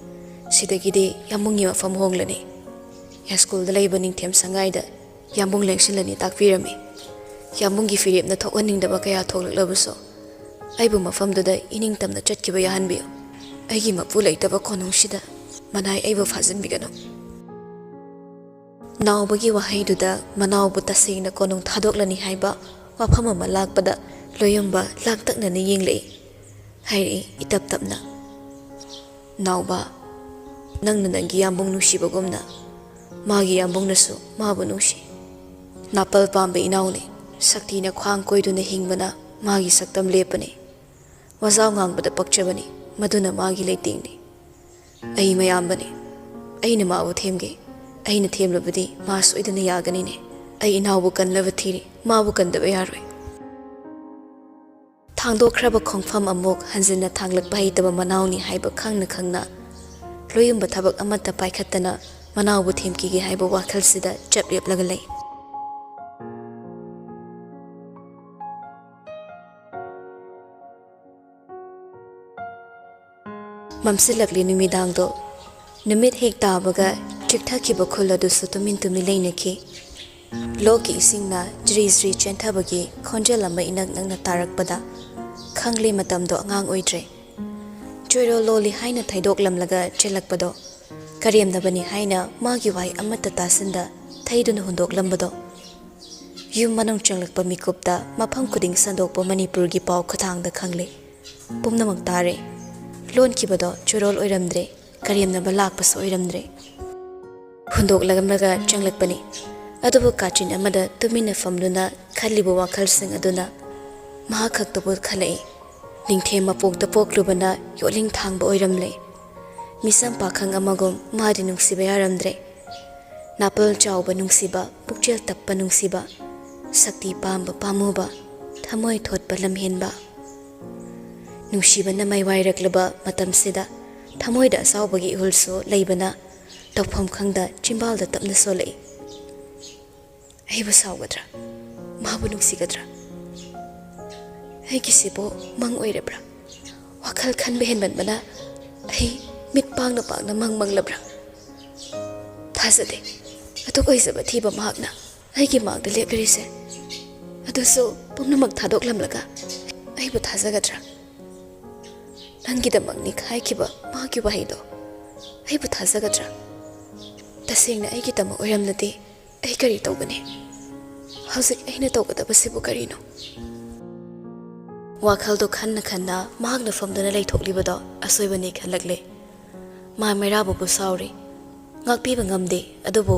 ꯁꯤꯗꯒꯤꯗꯤ ꯌꯥꯝꯕꯨꯡꯒꯤ ꯃꯐꯝ ꯍꯣꯡꯂꯅꯤ꯫ ꯁ꯭ꯀꯨꯜꯗ ꯂꯩꯕ ꯅꯤꯡꯊꯦꯝ ꯁꯉꯥꯏꯗ ꯌꯥꯝꯕꯨꯡ ꯂꯦꯡꯁꯤꯜꯂꯅꯤ ꯇꯥꯛꯄꯤꯔꯝꯃꯤ꯫ ꯌꯥꯝꯕꯨꯡꯒꯤ ꯐꯤꯔꯦꯞꯅ ꯊꯣꯛꯍꯟꯅꯤꯡꯗꯕ ꯀꯌꯥ ꯊꯣꯛꯂꯛꯂꯕꯁꯨ, ꯑꯩꯕꯨ ꯃꯐꯝꯗꯨꯗ ꯏꯅꯤꯡꯇꯝꯅ ꯆꯠꯈꯤꯕ ꯌꯥꯍꯟꯕꯤꯌꯨ꯫ ꯑꯩꯒꯤ ꯃꯄꯨ ꯂꯩꯇꯕ ꯀꯣꯅꯨꯡꯁꯤꯗ ꯃꯅꯥꯏ ꯑꯩꯕꯨ ꯐꯥꯖꯤꯟꯕꯤꯒꯅꯨ꯫ ꯅꯥꯎꯕꯒꯤ ꯋꯥꯍꯩꯗꯨꯗ ꯃꯅꯥꯎꯕꯨ ꯇꯁꯦꯡꯅ ꯀꯣꯅꯨꯡ ꯊꯥꯗꯣꯛꯂꯅꯤ ꯍꯥꯏꯕ ꯋꯥꯐꯝ ꯑꯃ ꯂꯥꯛꯄꯗ ꯂꯣꯌꯨꯝꯕ ꯂꯥꯡꯇꯛꯅꯅ ꯌꯦꯡꯂꯛꯏ꯫ ꯍꯥꯏꯔꯛꯏ ꯏꯇꯞ ꯇꯞꯅ, "ꯅꯥꯎꯕ, ꯅꯪꯅ ꯅꯪꯒꯤ ꯌꯥꯝꯕꯨꯡ ꯅꯨꯡꯁꯤꯕꯒꯨꯝꯅ ꯃꯥꯒꯤ ꯌꯥꯝꯕꯨꯡꯅꯁꯨ ꯃꯥꯕꯨ ꯅꯨꯡꯁꯤ꯫ ꯅꯥꯄꯜ ꯄꯥꯝꯕ ꯏꯅꯥꯎꯅꯤ꯫ ꯁꯛꯇꯤꯅ ꯈ꯭ꯋꯥꯡ ꯀꯣꯏꯗꯨꯅ ꯍꯤꯡꯕꯅ ꯃꯥꯒꯤ ꯁꯛꯇꯝ ꯂꯦꯞꯄꯅꯤ꯫ ꯋꯥꯖꯥꯎ ꯉꯥꯡꯕꯗ ꯄꯛꯆꯕꯅꯤ, ꯃꯗꯨꯅ ꯃꯥꯒꯤ ꯂꯩꯇꯦꯡꯅꯤ꯫ ꯑꯩ ꯃꯌꯥꯝꯕꯅꯤ꯫ ꯑꯩꯅ ꯃꯥꯕꯨ ꯊꯦꯝꯒꯦ꯫ ꯑꯩꯅ ꯊꯦꯝꯂꯕꯗꯤ ꯃꯥ ꯁꯣꯏꯗꯅ ꯌꯥꯒꯅꯤꯅꯦ꯫ ꯑꯩ ꯏꯅꯥꯎꯕꯨ ꯀꯟꯅꯕ ꯊꯤꯔꯤ, ꯃꯥꯕꯨ ꯀꯟꯗꯕ ꯌꯥꯔꯣꯏ꯫" ꯊꯥꯡꯗꯣꯛꯈ꯭ꯔꯕ ꯈꯣꯡꯐꯝ ꯑꯃꯨꯛ ꯍꯟꯖꯤꯟꯅ ꯊꯥꯡꯂꯛꯄ ꯍꯩꯇꯕ ꯃꯅꯥꯎꯅꯤ ꯍꯥꯏꯕ ꯈꯪꯅ ꯈꯪꯅ, ꯂꯣꯌꯨꯝꯕ ꯊꯕꯛ ꯑꯃꯠꯇ ꯄꯥꯏꯈꯠꯇꯅ ꯃꯅꯥꯎꯕꯨ ꯊꯦꯝꯈꯤꯒꯦ ꯍꯥꯏꯕ ꯋꯥꯈꯜꯁꯤꯗ ꯆꯞ ꯂꯦꯞꯂꯒ ꯂꯩ꯫ ꯃꯝꯁꯤꯜꯂꯛꯂꯤ ꯅꯨꯃꯤꯗꯥꯡꯗꯣ꯫ ꯅꯨꯃꯤꯠ ꯍꯦꯛ ꯇꯥꯕꯒ ꯆꯤꯛꯊꯈꯤꯕ ꯈꯨꯜ ꯑꯗꯨꯁꯨ ꯇꯨꯃꯤꯟ ꯇꯨꯃꯤꯟ ꯂꯩꯅꯈꯤ꯫ ꯂꯣꯛꯀꯤ ꯏꯁꯤꯡꯅ ꯖ꯭ꯔꯤ ꯖ꯭ꯔꯤ ꯆꯦꯟꯊꯕꯒꯤ ꯈꯣꯟꯖꯦꯜ ꯑꯃ ꯏꯅꯛ ꯅꯛꯅ ꯇꯥꯔꯛꯄꯗ ꯈꯪꯂꯦ ꯃꯇꯝꯗꯣ ꯑꯉꯥꯡ ꯑꯣꯏꯗ꯭ꯔꯦ꯫ ꯆꯣꯏꯔꯣꯜ ꯂꯣꯜꯂꯤ ꯍꯥꯏꯅ ꯊꯩꯗꯣꯛꯂꯝꯂꯒ ꯆꯦꯜꯂꯛꯄꯗꯣ ꯀꯔꯦꯝꯅꯕꯅꯤ ꯍꯥꯏꯅ ꯃꯥꯒꯤ ꯋꯥꯍꯩ ꯑꯃꯠꯇ ꯇꯥꯁꯤꯟꯗ ꯊꯩꯗꯨꯅ ꯍꯨꯟꯗꯣꯛꯂꯝꯕꯗꯣ꯫ ꯌꯨꯝ ꯃꯅꯨꯡ ꯆꯪꯂꯛꯄ ꯃꯤꯀꯨꯞꯇ ꯃꯐꯝ ꯈꯨꯗꯤꯡ ꯁꯟꯗꯣꯛꯄ ꯃꯅꯤꯄꯨꯔꯒꯤ ꯄꯥꯎ ꯈꯨꯊꯥꯡꯗ ꯈꯪꯂꯦ꯫ ꯄꯨꯝꯅꯃꯛ ꯇꯥꯔꯦ꯫ ꯂꯣꯟꯈꯤꯕꯗꯣ ꯆꯣꯏꯔꯣꯜ ꯑꯣꯏꯔꯝꯗ꯭ꯔꯦ, ꯀꯔꯦꯝꯅꯕ ꯂꯥꯛꯄꯁꯨ ꯑꯣꯏꯔꯝꯗ꯭ꯔꯦ꯫ ꯍꯨꯟꯗꯣꯛꯂꯝꯂꯒ ꯆꯪꯂꯛꯄꯅꯤ꯫ ꯑꯗꯨꯕꯨ ꯀꯥꯆꯤꯟ ꯑꯃꯗ ꯇꯨꯃꯤꯟꯅ ꯐꯝꯗꯨꯅ ꯈꯜꯂꯤꯕ ꯋꯥꯈꯜꯁꯤꯡ ꯑꯗꯨꯅ ꯃꯍꯥꯛ ꯈꯛꯇꯕꯨ ꯈꯜꯂꯛꯏ꯫ ꯅꯤꯡꯊꯦꯝ ꯃꯄꯣꯛꯇ ꯄꯣꯛꯂꯨꯕꯅ ꯌꯣꯠꯂꯤꯡ ꯊꯥꯡꯕ ꯑꯣꯏꯔꯝꯂꯦ꯫ ꯃꯤꯁꯝ ꯄꯥꯈꯪ ꯑꯃꯒꯨꯝ ꯃꯥꯗꯤ ꯅꯨꯡꯁꯤꯕ ꯌꯥꯔꯝꯗ꯭ꯔꯦ꯫ ꯅꯥꯄꯜ ꯆꯥꯎꯕ ꯅꯨꯡꯁꯤꯕ, ꯄꯨꯛꯆꯦꯜ ꯇꯞꯄ ꯅꯨꯡꯁꯤꯕ, ꯁꯛꯇꯤ ꯄꯥꯝꯕ ꯄꯥꯝꯃꯨꯕ, ꯊꯃꯣꯏ ꯊꯣꯠꯄ ꯂꯝꯍꯦꯟꯕ꯫ ꯅꯨꯡꯁꯤꯕꯅ ꯃꯩ ꯋꯥꯏꯔꯛꯂꯕ ꯃꯇꯝꯁꯤꯗ ꯊꯃꯣꯏꯗ ꯑꯁꯥꯎꯕꯒꯤ ꯏꯍꯨꯜꯁꯨ ꯂꯩꯕꯅ ꯇꯧꯐꯝ ꯈꯪꯗ ꯆꯤꯝꯕꯥꯜꯗ ꯇꯞꯅ ꯁꯣꯜꯂꯛꯏ꯫ ꯑꯩꯕꯨ ꯁꯥꯎꯒꯗ꯭ꯔꯥ? ꯃꯥꯕꯨ ꯅꯨꯡꯁꯤꯒꯗ꯭ꯔꯥ? ꯑꯩꯒꯤꯁꯤꯕꯨ ꯃꯪ ꯑꯣꯏꯔꯕ꯭ꯔꯥ? ꯋꯥꯈꯜ ꯈꯟꯕ ꯍꯦꯟꯃꯟꯕꯅ ꯑꯩ ꯃꯤꯠ ꯄꯥꯡꯅ ꯄꯥꯡꯅ ꯃꯪ ꯃꯪꯂꯕ꯭ꯔꯥ? ꯊꯥꯖꯗꯦ꯫ ꯑꯗꯨꯛ ꯑꯣꯏꯖꯕ ꯊꯤꯕ ꯃꯍꯥꯛꯅ ꯑꯩꯒꯤ ꯃꯥꯡꯗ ꯂꯦꯞꯂꯤꯔꯤꯁꯦ, ꯑꯗꯨꯁꯨ ꯄꯨꯝꯅꯃꯛ ꯊꯥꯗꯣꯛꯂꯝꯂꯒ ꯑꯩꯕꯨ ꯊꯥꯖꯒꯗ꯭ꯔꯥ? ꯅꯪꯒꯤꯗꯃꯛꯅꯤ ꯍꯥꯏꯈꯤꯕ ꯃꯥꯒꯤ ꯋꯥꯍꯩꯗꯣ ꯑꯩꯕꯨ ꯊꯥꯖꯒꯗ꯭ꯔꯥ? ꯇꯁꯦꯡꯅ ꯑꯩꯒꯤꯗꯃꯛ ꯑꯣꯏꯔꯝꯂꯗꯤ ꯑꯩ ꯀꯔꯤ ꯇꯧꯒꯅꯤ? ꯍꯧꯖꯤꯛ ꯑꯩꯅ ꯇꯧꯒꯗꯕꯁꯤꯕꯨ ꯀꯔꯤꯅꯣ? ꯋꯥꯈꯜꯗꯣ ꯈꯟꯅ ꯈꯟꯅ ꯃꯍꯥꯛꯅ ꯐꯝꯗꯨꯅ ꯂꯩꯊꯣꯛꯂꯤꯕꯗꯣ ꯑꯁꯣꯏꯕꯅꯤ ꯈꯜꯂꯛꯂꯦ꯫ ꯃꯥ ꯃꯩꯔꯥꯕꯕꯨ ꯁꯥꯎꯔꯤ꯫ ꯉꯥꯛꯄꯤꯕ ꯉꯝꯗꯦ, ꯑꯗꯨꯕꯨ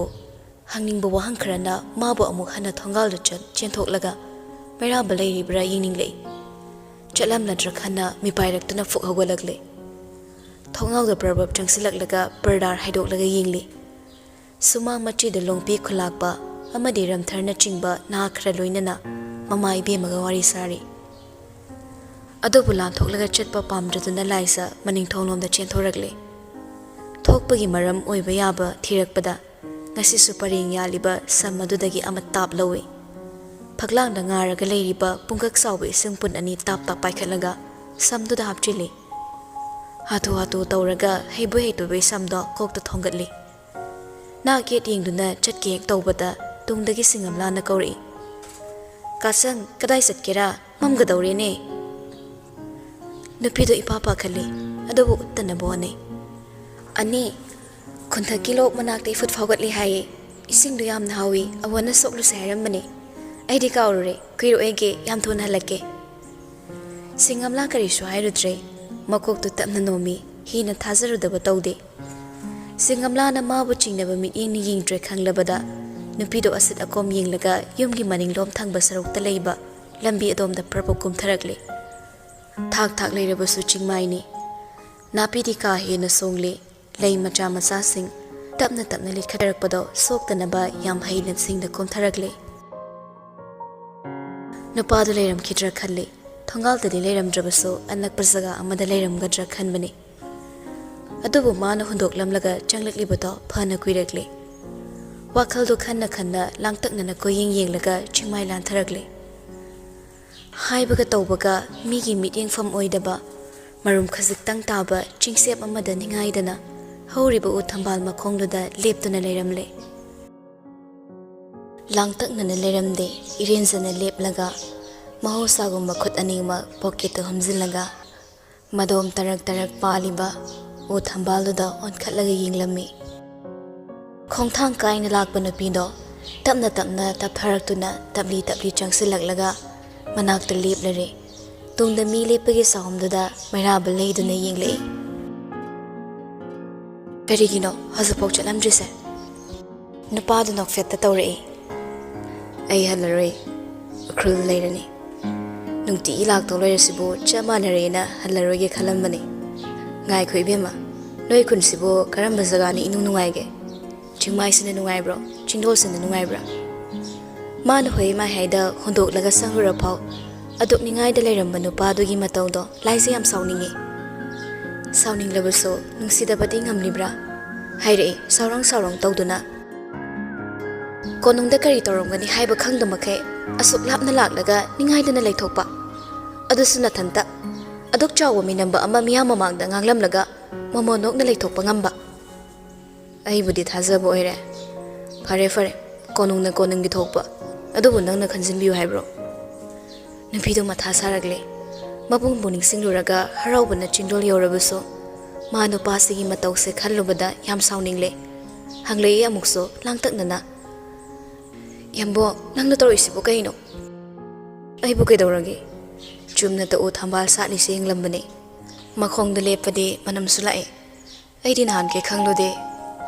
ꯍꯪꯅꯤꯡꯕ ꯋꯥꯍꯪ ꯈꯔꯅ ꯃꯥꯕꯨ ꯑꯃꯨꯛ ꯍꯟꯅ ꯊꯣꯡꯒꯥꯜꯗ ꯆꯠ-, ꯆꯦꯟꯊꯣꯛꯂꯒ ꯃꯩꯔꯥꯕ ꯂꯩꯔꯤꯕ꯭ꯔꯥ ꯌꯦꯡꯅꯤꯡꯂꯛꯏ꯫ ꯆꯠꯂꯝꯂꯗ꯭ꯔꯥ ꯈꯟꯅ ꯃꯤꯄꯥꯏꯔꯛꯇꯨꯅ ꯐꯨꯛ ꯍꯧꯒꯠꯂꯛꯂꯦ꯫ ꯊꯣꯡꯅꯥꯎꯗ ꯄ꯭ꯔꯕꯞ ꯆꯪꯁꯤꯜꯂꯛꯂꯒ ꯄꯔꯗꯥꯔ ꯍꯥꯏꯗꯣꯛꯂꯒ ꯌꯦꯡꯂꯤ꯫ ꯁꯨꯃꯥꯡ ꯃꯆꯤꯗ ꯂꯣꯡꯄꯤ ꯈꯨꯂꯥꯛꯄ ꯑꯃꯗꯤ ꯔꯝꯊꯔꯅꯆꯤꯡꯕ ꯅꯍꯥ ꯈꯔ ꯂꯣꯏꯅꯅ ꯃꯃꯥ ꯏꯕꯦꯝꯃꯒ ꯋꯥꯔꯤ ꯁꯥꯔꯤ꯫ ꯑꯗꯨꯕꯨ ꯂꯥꯟꯊꯣꯛꯂꯒ ꯆꯠꯄ ꯄꯥꯝꯗ꯭ꯔꯗꯨꯅ ꯂꯥꯏꯖ ꯃꯅꯤꯡꯊꯣꯡꯂꯣꯝꯗ ꯆꯦꯟꯊꯣꯔꯛꯂꯦ꯫ ꯊꯣꯛꯄꯒꯤ ꯃꯔꯝ ꯑꯣꯏꯕ ꯌꯥꯕ ꯊꯤꯔꯛꯄꯗ ꯉꯁꯤꯁꯨ ꯄꯔꯦꯡ ꯌꯥꯜꯂꯤꯕ ꯁꯝ ꯑꯗꯨꯗꯒꯤ ꯑꯃ ꯇꯥꯞ ꯂꯧꯏ꯫ ꯐꯛꯂꯥꯡꯗ ꯉꯥꯔꯒ ꯂꯩꯔꯤꯕ ꯄꯨꯡꯀꯛ ꯆꯥꯎꯕ ꯏꯁꯤꯡ ꯄꯨꯟ ꯑꯅꯤ ꯇꯥꯞ ꯇꯥꯞ ꯄꯥꯏꯈꯠꯂꯒ ꯁꯝꯗꯨꯗ ꯍꯥꯞꯆꯤꯜꯂꯤ꯫ ꯍꯥꯊꯨ ꯍꯥꯊꯨ ꯇꯧꯔꯒ ꯍꯩꯕꯣꯏ ꯍꯩꯇꯕꯣꯏ ꯁꯝꯗꯣ ꯀꯣꯛꯇ ꯊꯣꯡꯒꯠꯂꯤ꯫ ꯅꯥꯛ ꯌꯦꯠ ꯌꯦꯡꯗꯨꯅ ꯆꯠꯀꯦ ꯍꯦꯛ ꯇꯧꯕꯗ ꯇꯨꯡꯗꯒꯤ ꯁꯤꯡꯉꯝꯂꯥꯅ ꯀꯧꯔꯛꯏ, "ꯀꯥꯆꯪ, ꯀꯗꯥꯏ ꯆꯠꯀꯦꯔꯥ? ꯃꯝꯒꯗꯧꯔꯦꯅꯦ!" ꯅꯨꯄꯤꯗꯣ ꯏꯄꯥ ꯄꯥꯈꯠꯂꯤ, ꯑꯗꯨꯕꯨ ꯎꯠꯇꯅꯕ ꯍꯣꯠꯅꯩ꯫ "ꯑꯅꯤ, ꯈꯨꯟꯊꯛꯀꯤ ꯂꯣꯛ ꯃꯅꯥꯛꯇ ꯏꯐꯨꯠ ꯐꯥꯎꯒꯠꯂꯤ ꯍꯥꯏꯌꯦ꯫ ꯏꯁꯤꯡꯗꯣ ꯌꯥꯝꯅ ꯍꯥꯎꯏ, ꯑꯋꯣꯟꯅ ꯁꯣꯛꯂꯨꯁꯦ ꯍꯥꯏꯔꯝꯕꯅꯦ꯫ ꯑꯩꯗꯤ ꯀꯥꯎꯔꯨꯔꯦ, ꯀꯨꯏꯔꯣꯛꯑꯦꯒꯦ, ꯌꯥꯝ ꯊꯨꯅ ꯍꯜꯂꯛꯀꯦ꯫" ꯁꯤꯡꯉꯝꯂꯥ ꯀꯔꯤꯁꯨ ꯍꯥꯏꯔꯨꯗ꯭ꯔꯦ꯫ ꯃꯀꯣꯛꯇꯨ ꯇꯞꯅ ꯅꯣꯝꯃꯤ, ꯍꯦꯟꯅ ꯊꯥꯖꯔꯨꯗꯕ ꯇꯧꯗꯦ꯫ ꯁꯤꯡꯉꯝꯂꯥꯅ ꯃꯥꯕꯨ ꯆꯤꯡꯅꯕ ꯃꯤꯠꯌꯦꯡꯅ ꯌꯦꯡꯗ꯭ꯔꯦ ꯈꯪꯂꯕꯗ, ꯅꯨꯄꯤꯗꯣ ꯑꯁꯤꯠ ꯑꯀꯣꯝ ꯌꯦꯡꯂꯒ ꯌꯨꯝꯒꯤ ꯃꯅꯤꯡꯂꯣꯝ ꯊꯪꯕ ꯁꯔꯨꯛꯇ ꯂꯩꯕ ꯂꯝꯕꯤ ꯑꯗꯣꯝꯗ ꯄ꯭ꯔꯕꯨꯛ ꯀꯨꯝꯊꯔꯛꯂꯦ꯫ ꯊꯥꯛ ꯊꯥꯛ ꯂꯩꯔꯕꯁꯨ ꯆꯤꯡꯃꯥꯏꯅꯤ꯫ ꯅꯥꯄꯤꯗꯤ ꯀꯥ ꯍꯦꯟꯅ ꯁꯣꯡꯂꯦ꯫ ꯂꯩ ꯃꯆꯥ ꯃꯆꯥꯁꯤꯡ ꯇꯞꯅ ꯇꯞꯅ ꯂꯤꯈꯠꯂꯛꯄꯗꯣ ꯁꯣꯛꯇꯅꯕ ꯌꯥꯝ ꯍꯩꯅ ꯁꯤꯡꯅ ꯀꯨꯝꯊꯔꯛꯂꯦ꯫ ꯅꯨꯄꯥꯗꯨ ꯂꯩꯔꯝꯈꯤꯗ꯭ꯔꯥ ꯈꯜꯂꯤ꯫ ꯊꯣꯡꯒꯥꯜꯗꯗꯤ ꯂꯩꯔꯝꯗ꯭ꯔꯕꯁꯨ ꯑꯅꯛꯄ ꯖꯒꯥ ꯑꯃꯗ ꯂꯩꯔꯝꯒꯗ꯭ꯔꯥ ꯈꯟꯕꯅꯤ꯫ ꯑꯗꯨꯕꯨ ꯃꯥꯅ ꯍꯨꯟꯗꯣꯛꯂꯝꯂꯒ ꯆꯪꯂꯛꯂꯤꯕꯗꯣ ꯐꯅ ꯀꯨꯏꯔꯛꯂꯦ꯫ ꯋꯥꯈꯜꯗꯣ ꯈꯟꯅ ꯈꯟꯅ ꯂꯥꯡꯇꯛꯅꯅ ꯀꯣꯏꯌꯦꯡ ꯌꯦꯡꯂꯒ ꯆꯤꯡꯃꯥꯏ ꯂꯥꯟꯊꯔꯛꯂꯦ꯫ ꯍꯥꯏꯕꯒ ꯇꯧꯕꯒ ꯃꯤꯒꯤ ꯃꯤꯠꯌꯦꯡꯐꯝ ꯑꯣꯏꯗꯕ, ꯃꯔꯨꯝ ꯈꯖꯤꯛꯇꯪ ꯇꯥꯕ ꯆꯤꯡꯁꯦꯞ ꯑꯃꯗ ꯅꯤꯡꯉꯥꯏꯗꯅ ꯍꯧꯔꯤꯕ ꯎ ꯊꯝꯕꯥꯜ ꯃꯈꯣꯡꯗꯨꯗ ꯂꯦꯞꯇꯨꯅ ꯂꯩꯔꯝꯂꯦ꯫ ꯂꯥꯡꯇꯛꯅꯅ ꯂꯩꯔꯝꯗꯦ, ꯏꯔꯦꯟꯖꯅ ꯂꯦꯞꯂꯒ, ꯃꯍꯧꯁꯥꯒꯨꯝꯕ ꯈꯨꯠ ꯑꯅꯤꯃꯛ ꯄꯣꯀꯦꯠꯇ ꯍꯨꯝꯖꯤꯜꯂꯒ, ꯃꯗꯣꯝ ꯇꯔꯛ ꯇꯔꯛ ꯄꯥꯜꯂꯤꯕ ꯎ ꯊꯝꯕꯥꯜꯗꯨꯗ ꯑꯣꯟꯈꯠꯂꯒ ꯌꯦꯡꯂꯝꯃꯤ꯫ ꯈꯣꯡꯊꯥꯡ ꯀꯥꯏꯅ ꯂꯥꯛꯄ ꯅꯨꯄꯤꯗꯣ ꯇꯞꯅ ꯇꯞꯅ ꯇꯞꯊꯔꯛꯇꯨꯅ ꯇꯞꯂꯤ ꯇꯞꯂꯤ ꯆꯪꯁꯤꯜꯂꯛꯂꯒ ꯃꯅꯥꯛꯇ ꯂꯦꯞꯂꯔꯦ꯫ ꯇꯨꯡꯗ ꯃꯤ ꯂꯦꯞꯄꯒꯤ ꯁꯥꯎꯝꯗꯨꯗ ꯃꯩꯔꯥꯕ ꯂꯩꯗꯨꯅ ꯌꯦꯡꯂꯛꯏ꯫ "ꯀꯔꯤꯒꯤꯅꯣ ꯍꯧꯖꯤꯛꯐꯥꯎ ꯆꯠꯂꯝꯗ꯭ꯔꯤꯁꯦ?" ꯅꯨꯄꯥꯗꯨ ꯅꯣꯛꯐꯦꯠꯇ ꯇꯧꯔꯛꯏ꯫ "ꯑꯩ ꯍꯜꯂꯔꯣꯏ, ꯎꯈ꯭ꯔꯨꯜ ꯂꯩꯔꯅꯤ꯫ ꯅꯨꯡꯇꯤꯒꯤ ꯂꯥꯛꯇꯧ ꯂꯩꯔꯁꯤꯕꯨ ꯆꯞ ꯃꯥꯟꯅꯔꯦꯅ ꯍꯜꯂꯔꯣꯏꯒꯦ ꯈꯜꯂꯝꯕꯅꯤ꯫ ꯉꯥꯏꯈꯣ ꯏꯕꯦꯝꯃ, ꯅꯣꯏ ꯈꯨꯟꯁꯤꯕꯨ ꯀꯔꯝꯕ ꯖꯒꯥꯅ ꯏꯅꯨꯡ ꯅꯨꯡꯉꯥꯏꯒꯦ? ꯆꯤꯡꯃꯥꯏꯁꯤꯅ ꯅꯨꯡꯉꯥꯏꯕ꯭ꯔꯣ? ꯆꯤꯡꯗꯣꯜꯁꯤꯅ ꯅꯨꯡꯉꯥꯏꯕ꯭ꯔꯥ?" ꯃꯥꯅ ꯍꯣꯏ ꯃꯥꯏ ꯍꯥꯏꯗ ꯍꯨꯟꯗꯣꯛꯂꯒ ꯆꯪꯂꯨꯔ ꯐꯥꯎ ꯑꯗꯨꯛ ꯅꯤꯡꯉꯥꯏꯗ ꯂꯩꯔꯝꯕ ꯅꯨꯄꯥꯗꯨꯒꯤ ꯃꯇꯧꯗꯣ ꯂꯥꯏꯖ ꯌꯥꯝ ꯁꯥꯎꯅꯤꯡꯉꯤ꯫ ꯁꯥꯎꯅꯤꯡꯂꯕꯁꯨ ꯅꯨꯡꯁꯤꯗꯕꯗꯤ ꯉꯝꯂꯤꯕ꯭ꯔꯥ? ꯍꯥꯏꯔꯛꯏ ꯁꯥꯎꯔꯥꯡ ꯁꯥꯎꯔꯥꯡ ꯇꯧꯗꯨꯅ꯫ "ꯀꯣꯅꯨꯡꯗ ꯀꯔꯤ ꯇꯧꯔꯝꯒꯅꯤ ꯍꯥꯏꯕ ꯈꯪꯗ ꯃꯈꯩ ꯑꯁꯨꯛ ꯂꯥꯞꯅ ꯂꯥꯛꯂꯒ ꯅꯤꯡꯉꯥꯏꯗꯅ ꯂꯩꯊꯣꯛꯄ? ꯑꯗꯨꯁꯨ ꯅꯊꯟꯇ꯫ ꯑꯗꯨꯛ ꯆꯥꯎꯕ ꯃꯤꯅꯝꯕ ꯑꯃ ꯃꯤꯌꯥꯝ ꯃꯃꯥꯡꯗ ꯉꯥꯡꯂꯝꯂꯒ ꯃꯣꯃꯣꯟ ꯅꯣꯛꯅ ꯂꯩꯊꯣꯛꯄ ꯉꯝꯕ?" "ꯑꯩꯕꯨꯗꯤ ꯊꯥꯖꯕ ꯑꯣꯏꯔꯦ꯫ ꯐꯔꯦ, ꯐꯔꯦ, ꯀꯣꯅꯨꯡꯅ ꯀꯣꯅꯨꯡꯒꯤ ꯊꯣꯛꯄ꯫ ꯑꯗꯨꯕꯨ ꯅꯪꯅ ꯈꯟꯖꯤꯟꯕꯤꯌꯨ ꯍꯥꯏꯕ꯭ꯔꯣ?" ꯅꯨꯄꯤꯗꯨ ꯃꯊꯥ ꯁꯥꯔꯛꯂꯦ꯫ ꯃꯕꯨꯡꯕꯨ ꯅꯤꯡꯁꯤꯡꯂꯨꯔꯒ ꯍꯔꯥꯎꯕꯅ ꯆꯤꯡꯗꯣꯜ ꯌꯧꯔꯕꯁꯨ, ꯃꯥ ꯅꯨꯄꯥꯁꯤꯒꯤ ꯃꯇꯧꯁꯦ ꯈꯜꯂꯨꯕꯗ ꯌꯥꯝ ꯁꯥꯎꯅꯤꯡꯂꯦ꯫ ꯍꯪꯂꯛꯏ ꯑꯃꯨꯛꯁꯨ ꯂꯥꯡꯇꯛꯅꯅ꯫ "ꯌꯥꯝꯕꯣ, ꯅꯪꯅ ꯇꯧꯔꯛꯏꯁꯤꯕꯨ ꯀꯩꯅꯣ?" "ꯑꯩꯕꯨ ꯀꯩꯗꯧꯔꯒꯦ? ꯆꯨꯝꯅꯇ ꯎ ꯊꯝꯕꯥꯜ ꯁꯥꯠꯂꯤꯁꯦ ꯌꯦꯡꯂꯝꯕꯅꯦ꯫ ꯃꯈꯣꯡꯗ ꯂꯦꯞꯄꯗꯤ ꯃꯅꯝꯁꯨ ꯂꯥꯛꯑꯦ꯫ ꯑꯩꯗꯤ ꯅꯍꯥꯟꯈꯩ ꯈꯪꯂꯨꯗꯦ꯫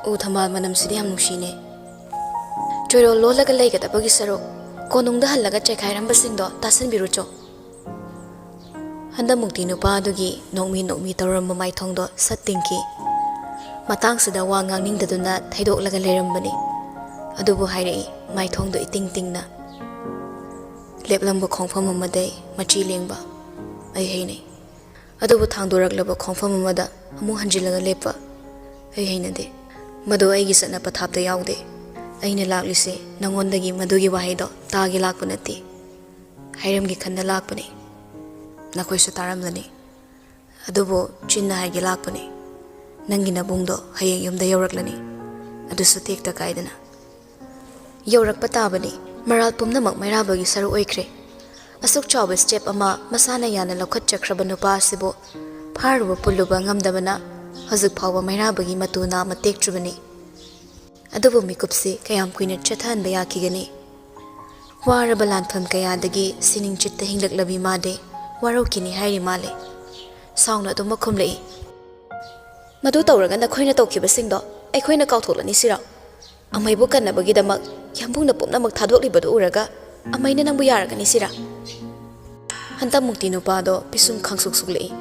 ꯎ ꯊꯝꯕꯥꯜ ꯃꯅꯝꯁꯤꯗꯤ ꯌꯥꯝ ꯅꯨꯡꯁꯤꯅꯦ꯫ ꯆꯣꯏꯔꯣꯜ ꯂꯣꯜꯂꯒ ꯂꯩꯒꯗꯕꯒꯤ ꯁꯔꯨꯛ, ꯀꯣꯅꯨꯡꯗ ꯍꯜꯂꯒ ꯆꯥꯏꯈꯥꯏꯔꯝꯕꯁꯤꯡꯗꯣ ꯇꯥꯁꯤꯟꯕꯤꯔꯨꯆꯣ꯫" ꯍꯟꯗꯛꯃꯨꯛꯇꯤ ꯅꯨꯄꯥ ꯑꯗꯨꯒꯤ ꯅꯣꯛꯃꯤ ꯅꯣꯛꯃꯤ ꯇꯧꯔꯝꯕ ꯃꯥꯏꯊꯣꯡꯗꯣ ꯁꯠ ꯇꯤꯡꯈꯤ꯫ ꯃꯇꯥꯡꯁꯤꯗ ꯋꯥ ꯉꯥꯡꯅꯤꯡꯗꯗꯨꯅ ꯊꯩꯗꯣꯛꯂꯒ ꯂꯩꯔꯝꯕꯅꯤ꯫ ꯑꯗꯨꯕꯨ ꯍꯥꯏꯔꯛꯏ, ꯃꯥꯏꯊꯣꯡꯗꯣ ꯏꯇꯤꯡ ꯇꯤꯡꯅ꯫ ꯂꯦꯞꯂꯝꯕ ꯈꯣꯡꯐꯝ ꯑꯃꯗꯩ ꯃꯆꯤ ꯂꯦꯡꯕ꯫ ꯑꯩ ꯍꯩꯅꯩ꯫ ꯑꯗꯨꯕꯨ ꯊꯥꯡꯗꯣꯔꯛꯂꯕ ꯈꯣꯡꯐꯝ ꯑꯃꯗ ꯑꯃꯨꯛ ꯍꯟꯖꯤꯜꯂꯒ ꯂꯦꯞꯄ ꯑꯩ ꯍꯩꯅꯗꯦ꯫ ꯃꯗꯨ ꯑꯩꯒꯤ ꯆꯠꯅ ꯄꯊꯥꯞꯇ ꯌꯥꯎꯗꯦ꯫ ꯑꯩꯅ ꯂꯥꯛꯂꯤꯁꯦ ꯅꯉꯣꯟꯗꯒꯤ ꯃꯗꯨꯒꯤ ꯋꯥꯍꯩꯗꯣ ꯇꯥꯒꯦ ꯂꯥꯛꯄ ꯅꯠꯇꯦ꯫ ꯍꯥꯏꯔꯝꯒꯦ ꯈꯟꯅ ꯂꯥꯛꯄꯅꯤ꯫ ꯅꯈꯣꯏꯁꯨ ꯇꯥꯔꯝꯂꯅꯤ꯫ ꯑꯗꯨꯕꯨ ꯆꯤꯟꯅ ꯍꯥꯏꯒꯦ ꯂꯥꯛꯄꯅꯤ꯫ ꯅꯪꯒꯤ ꯅꯕꯨꯡꯗꯣ ꯍꯌꯦꯡ ꯌꯨꯝꯗ ꯌꯧꯔꯛꯂꯅꯤ꯫ ꯑꯗꯨꯁꯨ ꯇꯦꯛꯇ ꯀꯥꯏꯗꯅ꯫ ꯌꯧꯔꯛꯄ ꯇꯥꯕꯅꯤ꯫ ꯃꯔꯥꯜ ꯄꯨꯝꯅꯃꯛ ꯃꯩꯔꯥꯕꯒꯤ ꯁꯔꯨꯛ ꯑꯣꯏꯈ꯭ꯔꯦ꯫ ꯑꯁꯨꯛ ꯆꯥꯎꯕ step ꯑꯃ ꯃꯁꯥꯅ ꯌꯥꯅ ꯂꯧꯈꯠꯆꯈ꯭ꯔꯕ ꯅꯨꯄꯥ ꯑꯁꯤꯕꯨ ꯐꯥꯔꯨꯕ ꯄꯨꯜꯂꯨꯕ ꯉꯝꯗꯕꯅ ꯍꯧꯖꯤꯛ ꯐꯥꯎꯕ ꯃꯩꯔꯥꯕꯒꯤ ꯃꯇꯨ ꯅꯥꯝꯃ ꯇꯦꯛꯇ꯭ꯔꯤꯕꯅꯤ꯫ ꯑꯗꯨꯕꯨ ꯃꯤꯀꯨꯞꯁꯤ ꯀꯌꯥꯝ ꯀꯨꯏꯅ ꯆꯠꯊꯍꯟꯕ ꯌꯥꯈꯤꯒꯅꯤ? ꯋꯥꯔꯕ ꯂꯥꯟꯐꯝ ꯀꯌꯥꯗꯒꯤ ꯁꯤꯅꯤꯡ ꯆꯤꯠꯇ ꯍꯤꯡꯂꯛꯂꯕꯤ ꯃꯥꯗꯤ ꯋꯥꯔꯧꯈꯤꯅꯤ ꯍꯥꯏꯔꯤ ꯃꯥꯜꯂꯦ꯫ ꯁꯥꯎꯅ ꯑꯗꯨꯃꯛ ꯈꯨꯝꯂꯛꯏ꯫ ꯃꯗꯨ ꯇꯧꯔꯒ ꯅꯈꯣꯏꯅ ꯇꯧꯈꯤꯕꯁꯤꯡꯗꯣ ꯑꯩꯈꯣꯏꯅ ꯀꯥꯎꯊꯣꯛꯂꯅꯤ ꯁꯤꯔꯣ? ꯑꯃꯩꯕꯨ ꯀꯟꯅꯕꯒꯤꯗꯃꯛ ꯌꯥꯝꯕꯨꯡꯅ ꯄꯨꯝꯅꯃꯛ ꯊꯥꯗꯣꯛꯂꯤꯕꯗꯨ ꯎꯔꯒ ꯑꯃꯩꯅ ꯅꯪꯕꯨ ꯌꯥꯔꯒꯅꯤ ꯁꯤꯔꯥ? ꯍꯟꯗꯛꯃꯨꯛꯇꯤ ꯅꯨꯄꯥꯗꯣ ꯄꯤꯁꯨꯝ ꯈꯪꯁꯨꯛ ꯁꯨꯛꯂꯛꯏ꯫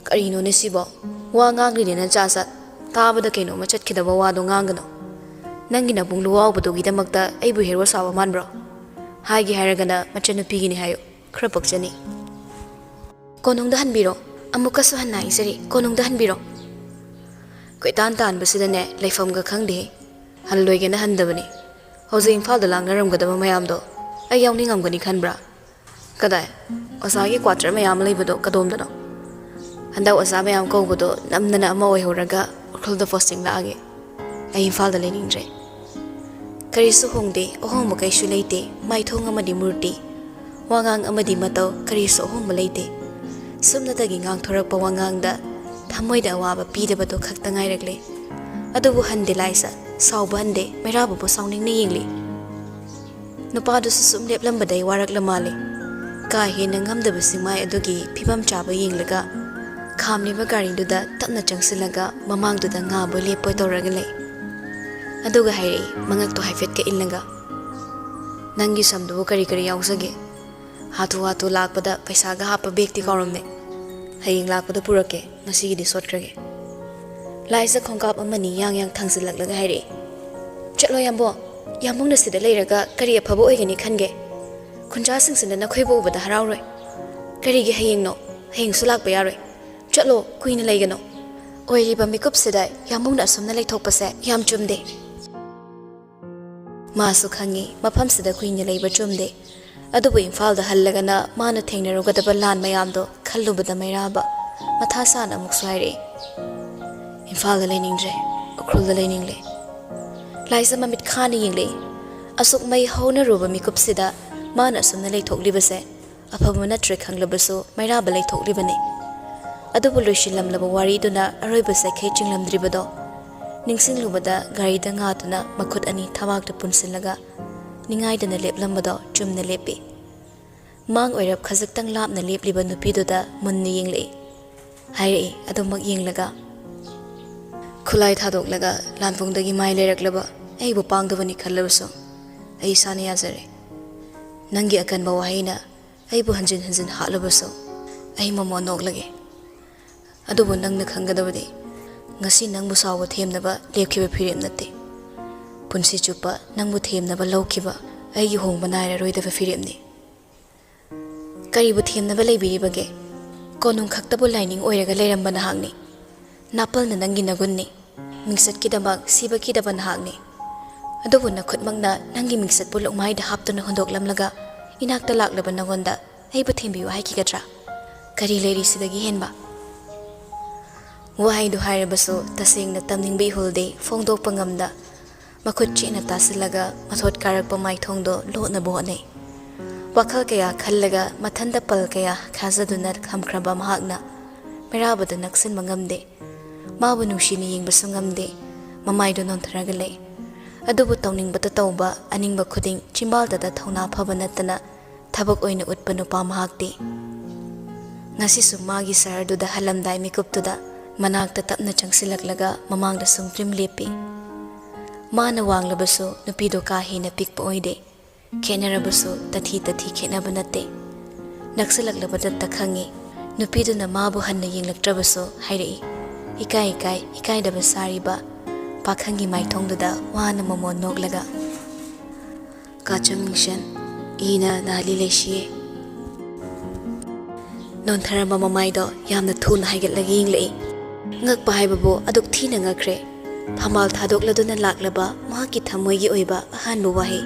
ꯀꯔꯤꯅꯣꯅꯦ ꯁꯤꯕꯣ? ꯋꯥ ꯉꯥꯡꯂꯤꯅꯦꯅ ꯆꯥ ꯆꯠ꯫ ꯇꯥꯕꯗ ꯀꯩꯅꯣꯝꯃ ꯆꯠꯈꯤꯗꯕ ꯋꯥꯗꯣ ꯉꯥꯡꯒꯅꯨ꯫ ꯅꯪꯒꯤ ꯅꯕꯨꯡ ꯂꯨꯋꯥꯎꯕꯗꯨꯒꯤꯗꯃꯛꯇ ꯑꯩꯕꯨ hero ꯁꯥꯕ ꯃꯥꯟꯕ꯭ꯔꯣ? ꯍꯥꯏꯒꯦ ꯍꯥꯏꯔꯒꯅ ꯃꯆꯟꯅꯨꯄꯤꯒꯤꯅꯤ ꯍꯥꯏꯌꯨ꯫ ꯈꯔ ꯄꯛꯆꯅꯤ꯫ ꯀꯣꯅꯨꯡꯗ ꯍꯟꯕꯤꯔꯣ꯫ ꯑꯃꯨꯛꯀꯁꯨ ꯍꯟꯅ ꯍꯥꯏꯖꯔꯤ, ꯀꯣꯅꯨꯡꯗ ꯍꯟꯕꯤꯔꯣ꯫ ꯀꯣꯏꯇꯥꯟ ꯇꯥꯟꯕꯁꯤꯗꯅꯦ ꯂꯩꯐꯝꯒ ꯈꯪꯗꯦ꯫ ꯍꯜꯂꯣꯏꯒꯦꯅ ꯍꯟꯗꯕꯅꯤ꯫ ꯍꯧꯖꯤꯛ ꯏꯝꯐꯥꯜꯗ ꯂꯥꯡꯅꯔꯝꯒꯗꯕ ꯃꯌꯥꯝꯗꯣ ꯑꯩ ꯌꯥꯎꯅꯤꯡꯉꯝꯒꯅꯤ ꯈꯟꯕ꯭ꯔꯥ? ꯀꯗꯥꯏ? ꯑꯣꯖꯥꯒꯤ quarter ꯃꯌꯥꯝ ꯑꯃ ꯂꯩꯕꯗꯣ ꯀꯗꯣꯝꯗꯅꯣ? ꯍꯟꯗꯛ ꯑꯣꯖꯥ ꯃꯌꯥꯝ ꯀꯧꯕꯗꯣ ꯅꯝꯗꯅ ꯑꯃ ꯑꯣꯏꯍꯧꯔꯒ ꯎꯈ꯭ꯔꯨꯜꯗ posting ꯂꯥꯛꯑꯒꯦ꯫ ꯑꯩ ꯏꯝꯐꯥꯜꯗ ꯂꯩꯅꯤꯡꯗ꯭ꯔꯦ꯫ ꯀꯔꯤꯁꯨ ꯍꯣꯡꯗꯦ, ꯑꯍꯣꯡꯕ ꯀꯩꯁꯨ ꯂꯩꯇꯦ꯫ ꯃꯥꯏꯊꯣꯡ ꯑꯃꯗꯤ ꯃꯨꯔꯇꯤ, ꯋꯥꯉꯥꯡ ꯑꯃꯗꯤ ꯃꯇꯧ, ꯀꯔꯤꯁꯨ ꯑꯍꯣꯡꯕ ꯂꯩꯇꯦ꯫ ꯁꯨꯞꯅꯇꯒꯤ ꯉꯥꯡꯊꯣꯔꯛꯄ ꯋꯥꯉꯥꯡꯗ ꯊꯃꯣꯏꯗ ꯑꯋꯥꯕ ꯄꯤꯗꯕꯗꯨ ꯈꯛꯇ ꯉꯥꯏꯔꯛꯂꯦ꯫ ꯑꯗꯨꯕꯨ ꯍꯟꯗꯦ ꯂꯥꯏꯁ, ꯁꯥꯎꯕ ꯍꯟꯗꯦ, ꯃꯩꯔꯥꯕꯕꯨ ꯁꯥꯎꯅꯤꯡꯅ ꯌꯦꯡꯂꯤ꯫ ꯅꯨꯄꯥꯗꯨꯁꯨ ꯁꯨꯝ ꯂꯦꯞꯂꯝꯕꯗꯩ ꯋꯥꯔꯛꯂ ꯃꯥꯜꯂꯦ꯫ ꯀꯥ ꯍꯦꯟꯅ ꯉꯝꯗꯕꯁꯤ ꯃꯥꯏ ꯑꯗꯨꯒꯤ ꯐꯤꯕꯝ ꯆꯥꯕ ꯌꯦꯡꯂꯒ ꯈꯥꯝꯂꯤꯕ ꯒꯥꯔꯤꯗꯨꯗ ꯇꯞꯅ ꯆꯪꯁꯤꯜꯂꯒ ꯃꯃꯥꯡꯗꯨꯗ ꯉꯥꯕꯣꯏ ꯂꯦꯞꯄꯣꯏ ꯇꯧꯔꯒ ꯂꯩ꯫ ꯑꯗꯨꯒ ꯍꯥꯏꯔꯛꯏ, ꯃꯉꯛꯇꯣ ꯍꯥꯏꯐꯦꯠꯀ ꯏꯜꯂꯒ, "ꯅꯪꯒꯤ ꯁꯝꯗꯨꯕꯨ ꯀꯔꯤ ꯀꯔꯤ ꯌꯥꯎꯖꯒꯦ? ꯍꯥꯊꯨ ꯍꯥꯊꯨ ꯂꯥꯛꯄꯗ ꯄꯩꯁꯥꯒ ꯍꯥꯞꯄ bag ꯇꯤ ꯀꯥꯎꯔꯝꯃꯦ꯫ ꯍꯌꯦꯡ ꯂꯥꯛꯄꯗ ꯄꯨꯔꯛꯀꯦ, ꯉꯁꯤꯒꯤꯗꯤ ꯁꯣꯠꯈ꯭ꯔꯒꯦ꯫" ꯂꯥꯏꯖ ꯈꯣꯡꯀꯥꯞ ꯑꯃꯅꯤ ꯌꯥꯡ ꯌꯥꯡ ꯊꯥꯡꯖꯤꯜꯂꯛꯂꯒ ꯍꯥꯏꯔꯛꯏ, "ꯆꯠꯂꯣ ꯌꯥꯝꯕꯣ, ꯌꯥꯝꯕꯨꯡꯅ ꯁꯤꯗ ꯂꯩꯔꯒ ꯀꯔꯤ ꯑꯐꯕ ꯑꯣꯏꯒꯅꯤ ꯈꯟꯒꯦ? ꯈꯨꯟꯖꯥꯁꯤꯡꯁꯤꯅ ꯅꯈꯣꯏꯕꯨ ꯎꯕꯗ ꯍꯔꯥꯎꯔꯣꯏ꯫ ꯀꯔꯤꯒꯤ ꯍꯌꯦꯡꯅꯣ? ꯍꯌꯦꯡꯁꯨ ꯂꯥꯛꯄ ꯌꯥꯔꯣꯏ꯫ ꯆꯠꯂꯣ, ꯀꯨꯏꯅ ꯂꯩꯒꯅꯨ꯫ ꯑꯣꯏꯔꯤꯕ ꯃꯤꯀꯨꯞꯁꯤꯗ ꯌꯥꯝꯕꯨꯡꯅ ꯑꯁꯨꯝꯅ ꯂꯩꯊꯣꯛꯄꯁꯦ ꯌꯥꯝ ꯆꯨꯝꯗꯦ꯫" ꯃꯥꯁꯨ ꯈꯪꯉꯤ ꯃꯐꯝꯁꯤꯗ ꯀꯨꯏꯅ ꯂꯩꯕ ꯆꯨꯝꯗꯦ꯫ ꯑꯗꯨꯕꯨ ꯏꯝꯐꯥꯜꯗ ꯍꯜꯂꯒꯅ ꯃꯥꯅ ꯊꯦꯡꯅꯔꯨꯒꯗꯕ ꯂꯥꯟ ꯃꯌꯥꯝꯗꯣ ꯈꯜꯂꯨꯕꯗ ꯃꯩꯔꯥꯕ ꯃꯊꯥ ꯁꯥꯅ ꯑꯃꯨꯛꯁꯨ ꯍꯥꯏꯔꯛꯏ, "ꯏꯝꯐꯥꯜꯗ ꯂꯩꯅꯤꯡꯗ꯭ꯔꯦ, ꯎꯈ꯭ꯔꯨꯜꯗ ꯂꯩꯅꯤꯡꯂꯦ꯫ ꯂꯥꯏꯖ ꯃꯃꯤꯠ ꯈꯥꯅ ꯌꯦꯡꯂꯛꯏ꯫ ꯑꯁꯨꯛ ꯃꯩ ꯍꯧꯅꯔꯨꯕ ꯃꯤꯀꯨꯞꯁꯤꯗ ꯃꯥꯅ ꯑꯁꯨꯝꯅ ꯂꯩꯊꯣꯛꯂꯤꯕꯁꯦ ꯑꯐꯕ ꯅꯠꯇ꯭ꯔꯦ ꯈꯪꯂꯕꯁꯨ ꯃꯩꯔꯥꯕ ꯂꯩꯊꯣꯛꯂꯤꯕꯅꯤ꯫ ꯑꯗꯨꯕꯨ ꯂꯣꯏꯁꯤꯜꯂꯝꯂꯕ ꯋꯥꯔꯤꯗꯨꯅ ꯑꯔꯣꯏꯕ ꯆꯩꯈꯩ ꯆꯤꯡꯂꯝꯗ꯭ꯔꯤꯕꯗꯣ ꯅꯤꯡꯁꯤꯡꯂꯨꯕꯗ ꯒꯥꯔꯤꯗ ꯉꯥꯗꯨꯅ ꯃꯈꯨꯠ ꯑꯅꯤ ꯊꯕꯥꯛꯇ ꯄꯨꯟꯁꯤꯜꯂꯒ ꯅꯤꯡꯉꯥꯏꯗꯅ ꯂꯦꯞꯂꯝꯕꯗꯣ ꯆꯨꯝꯅ ꯂꯦꯞꯄꯤ꯫ ꯃꯥꯡ ꯑꯣꯏꯔꯞ ꯈꯖꯤꯛꯇꯪ ꯂꯥꯞꯅ ꯂꯦꯞꯂꯤꯕ ꯅꯨꯄꯤꯗꯨꯗ ꯃꯨꯟꯅ ꯌꯦꯡꯂꯛꯏ꯫ ꯍꯥꯏꯔꯛꯏ ꯑꯗꯨꯃꯛ ꯌꯦꯡꯂꯒ, "ꯈꯨꯠꯂꯥꯏ ꯊꯥꯗꯣꯛꯂꯒ ꯂꯥꯟꯐꯣꯡꯗꯒꯤ ꯃꯥꯏ ꯂꯩꯔꯛꯂꯕ ꯑꯩꯕꯨ ꯄꯥꯡꯗꯕꯅꯤ ꯈꯜꯂꯕꯁꯨ ꯑꯩ ꯏꯁꯥꯅ ꯌꯥꯖꯔꯦ꯫ ꯅꯪꯒꯤ ꯑꯀꯟꯕ ꯋꯥꯍꯩꯅ ꯑꯩꯕꯨ ꯍꯟꯖꯤꯟ ꯍꯟꯖꯤꯟ ꯍꯥꯠꯂꯕꯁꯨ ꯑꯩ ꯃꯃꯣꯟ ꯅꯣꯛꯂꯒꯦ꯫ ꯑꯗꯨꯕꯨ ꯅꯪꯅ ꯈꯪꯒꯗꯕꯗꯤ ꯉꯁꯤ ꯅꯪꯕꯨ ꯁꯥꯎꯕ ꯊꯦꯝꯅꯕ ꯂꯦꯞꯈꯤꯕ ꯐꯤꯔꯦꯞ ꯅꯠꯇꯦ꯫ ꯄꯨꯟꯁꯤ ꯆꯨꯞꯄ ꯅꯪꯕꯨ ꯊꯦꯝꯅꯕ ꯂꯧꯈꯤꯕ ꯑꯩꯒꯤ ꯍꯣꯡꯕ ꯅꯥꯏꯔꯔꯣꯏꯗꯕ ꯐꯤꯔꯦꯞꯅꯤ꯫ ꯀꯔꯤꯕꯨ ꯊꯦꯝꯅꯕ ꯂꯩꯕꯤꯔꯤꯕꯒꯦ? ꯀꯣꯅꯨꯡ ꯈꯛꯇꯕꯨ ꯂꯥꯏꯅꯤꯡ ꯑꯣꯏꯔꯒ ꯂꯩꯔꯝꯕ ꯅꯍꯥꯛꯅꯤ꯫ ꯅꯥꯄꯜꯅ ꯅꯪꯒꯤ ꯅꯒꯨꯟꯅꯤ꯫ ꯃꯤꯡꯆꯠꯀꯤꯗꯃꯛ ꯁꯤꯕ ꯀꯤꯗꯕ ꯅꯍꯥꯛꯅꯤ꯫ ꯑꯗꯨꯕꯨ ꯅꯈꯨꯠꯃꯛꯅ ꯅꯪꯒꯤ ꯃꯤꯡꯆꯠꯄꯨ ꯂꯨꯛꯃꯥꯏꯗ ꯍꯥꯞꯇꯨꯅ ꯍꯨꯟꯗꯣꯛꯂꯝꯂꯒ ꯏꯅꯥꯛꯇ ꯂꯥꯛꯂꯕ ꯅꯉꯣꯟꯗ ꯑꯩꯕꯨ ꯊꯦꯝꯕꯤꯌꯨ ꯍꯥꯏꯈꯤꯒꯗ꯭ꯔꯥ? ꯀꯔꯤ ꯂꯩꯔꯤ ꯁꯤꯗꯒꯤ ꯍꯦꯟꯕ?" ꯋꯥꯍꯩꯗꯨ ꯍꯥꯏꯔꯕꯁꯨ ꯇꯁꯦꯡꯅ ꯇꯝꯅꯤꯡꯕ ꯏꯍꯨꯜꯗꯤ ꯐꯣꯡꯗꯣꯛꯄ ꯉꯝꯗ ꯃꯈꯨꯠ ꯆꯦꯠꯅ ꯇꯥꯁꯤꯜꯂꯒ ꯃꯊꯣꯠ ꯀꯥꯔꯛꯄ ꯃꯥꯏꯊꯣꯡꯗꯣ ꯂꯣꯠꯅꯕ ꯍꯣꯠꯅꯩ꯫ ꯋꯥꯈꯜ ꯀꯌꯥ ꯈꯜꯂꯒ ꯃꯊꯟꯇ ꯄꯜ ꯀꯌꯥ ꯈꯥꯖꯗꯨꯅ ꯊꯝꯈ꯭ꯔꯕ ꯃꯍꯥꯛꯅ ꯃꯩꯔꯥꯕꯗ ꯅꯛꯁꯤꯟꯕ ꯉꯝꯗꯦ꯫ ꯃꯥꯕꯨ ꯅꯨꯡꯁꯤꯅ ꯌꯦꯡꯕꯁꯨ ꯉꯝꯗꯦ꯫ ꯃꯃꯥꯏꯗꯨ ꯅꯣꯟꯊꯔꯒ ꯂꯩ꯫ ꯑꯗꯨꯕꯨ ꯇꯧꯅꯤꯡꯕꯇ ꯇꯧꯕ, ꯑꯅꯤꯡꯕ ꯈꯨꯗꯤꯡ ꯆꯤꯝꯕꯥꯜꯗꯇ ꯊꯧꯅꯥ ꯐꯕ ꯅꯠꯇꯅ ꯊꯕꯛ ꯑꯣꯏꯅ ꯎꯠꯄ ꯅꯨꯄꯥ ꯃꯍꯥꯛꯇꯤ꯫ ꯉꯁꯤꯁꯨ ꯃꯥꯒꯤ ꯁꯍꯔꯗꯨꯗ ꯍꯜꯂꯝꯗꯥꯏ ꯃꯤꯀꯨꯞꯇꯨꯗ ꯃꯅꯥꯛꯇ ꯇꯞꯅ ꯆꯪꯁꯤꯜꯂꯛꯂꯒ ꯃꯃꯥꯡꯗ ꯁꯨꯝ ꯇ꯭ꯔꯤꯝ ꯂꯦꯞꯄꯤ꯫ ꯃꯥꯅ ꯋꯥꯡꯂꯕꯁꯨ ꯅꯨꯄꯤꯗꯣ ꯀꯥ ꯍꯦꯟꯅ ꯄꯤꯛꯄ ꯑꯣꯏꯗꯦ꯫ ꯈꯦꯠꯅꯔꯕꯁꯨ ꯇꯊꯤ ꯇꯊꯤ ꯈꯦꯠꯅꯕ ꯅꯠꯇꯦ꯫ ꯅꯛꯁꯤꯜꯂꯛꯂꯕꯗꯇ ꯈꯪꯉꯤ꯫ ꯅꯨꯄꯤꯗꯨꯅ ꯃꯥꯕꯨ ꯍꯟꯅ ꯌꯦꯡꯂꯛꯇ꯭ꯔꯕꯁꯨ ꯍꯥꯏꯔꯛꯏ꯫ ꯏꯀꯥꯏ ꯏꯀꯥꯏ ꯏꯀꯥꯏꯗꯕ ꯁꯥꯔꯤꯕ ꯄꯥꯈꯪꯒꯤ ꯃꯥꯏꯊꯣꯡꯗꯨꯗ ꯋꯥꯅ ꯃꯃꯣꯟ ꯅꯣꯛꯂꯒ꯫ ꯀꯥꯆꯪ ꯃꯤꯡꯁꯟ, ꯏꯅ ꯅꯥꯂꯤ ꯂꯩꯁꯤꯌꯦ꯫ ꯅꯣꯟꯊꯔꯝꯕ ꯃꯃꯥꯏꯗꯣ ꯌꯥꯝꯅ ꯊꯨꯅ ꯍꯥꯏꯒꯠꯂꯒ ꯌꯦꯡꯂꯛꯏ꯫ ꯉꯛꯄ ꯍꯥꯏꯕꯕꯨ ꯑꯗꯨꯛ ꯊꯤꯅ ꯉꯛꯈ꯭ꯔꯦ꯫ ꯐꯝꯕꯥꯜ ꯊꯥꯗꯣꯛꯂꯗꯨꯅ ꯂꯥꯛꯂꯕ ꯃꯍꯥꯛꯀꯤ ꯊꯃꯣꯏꯒꯤ ꯑꯣꯏꯕ ꯑꯍꯥꯟꯕ ꯋꯥꯍꯩ,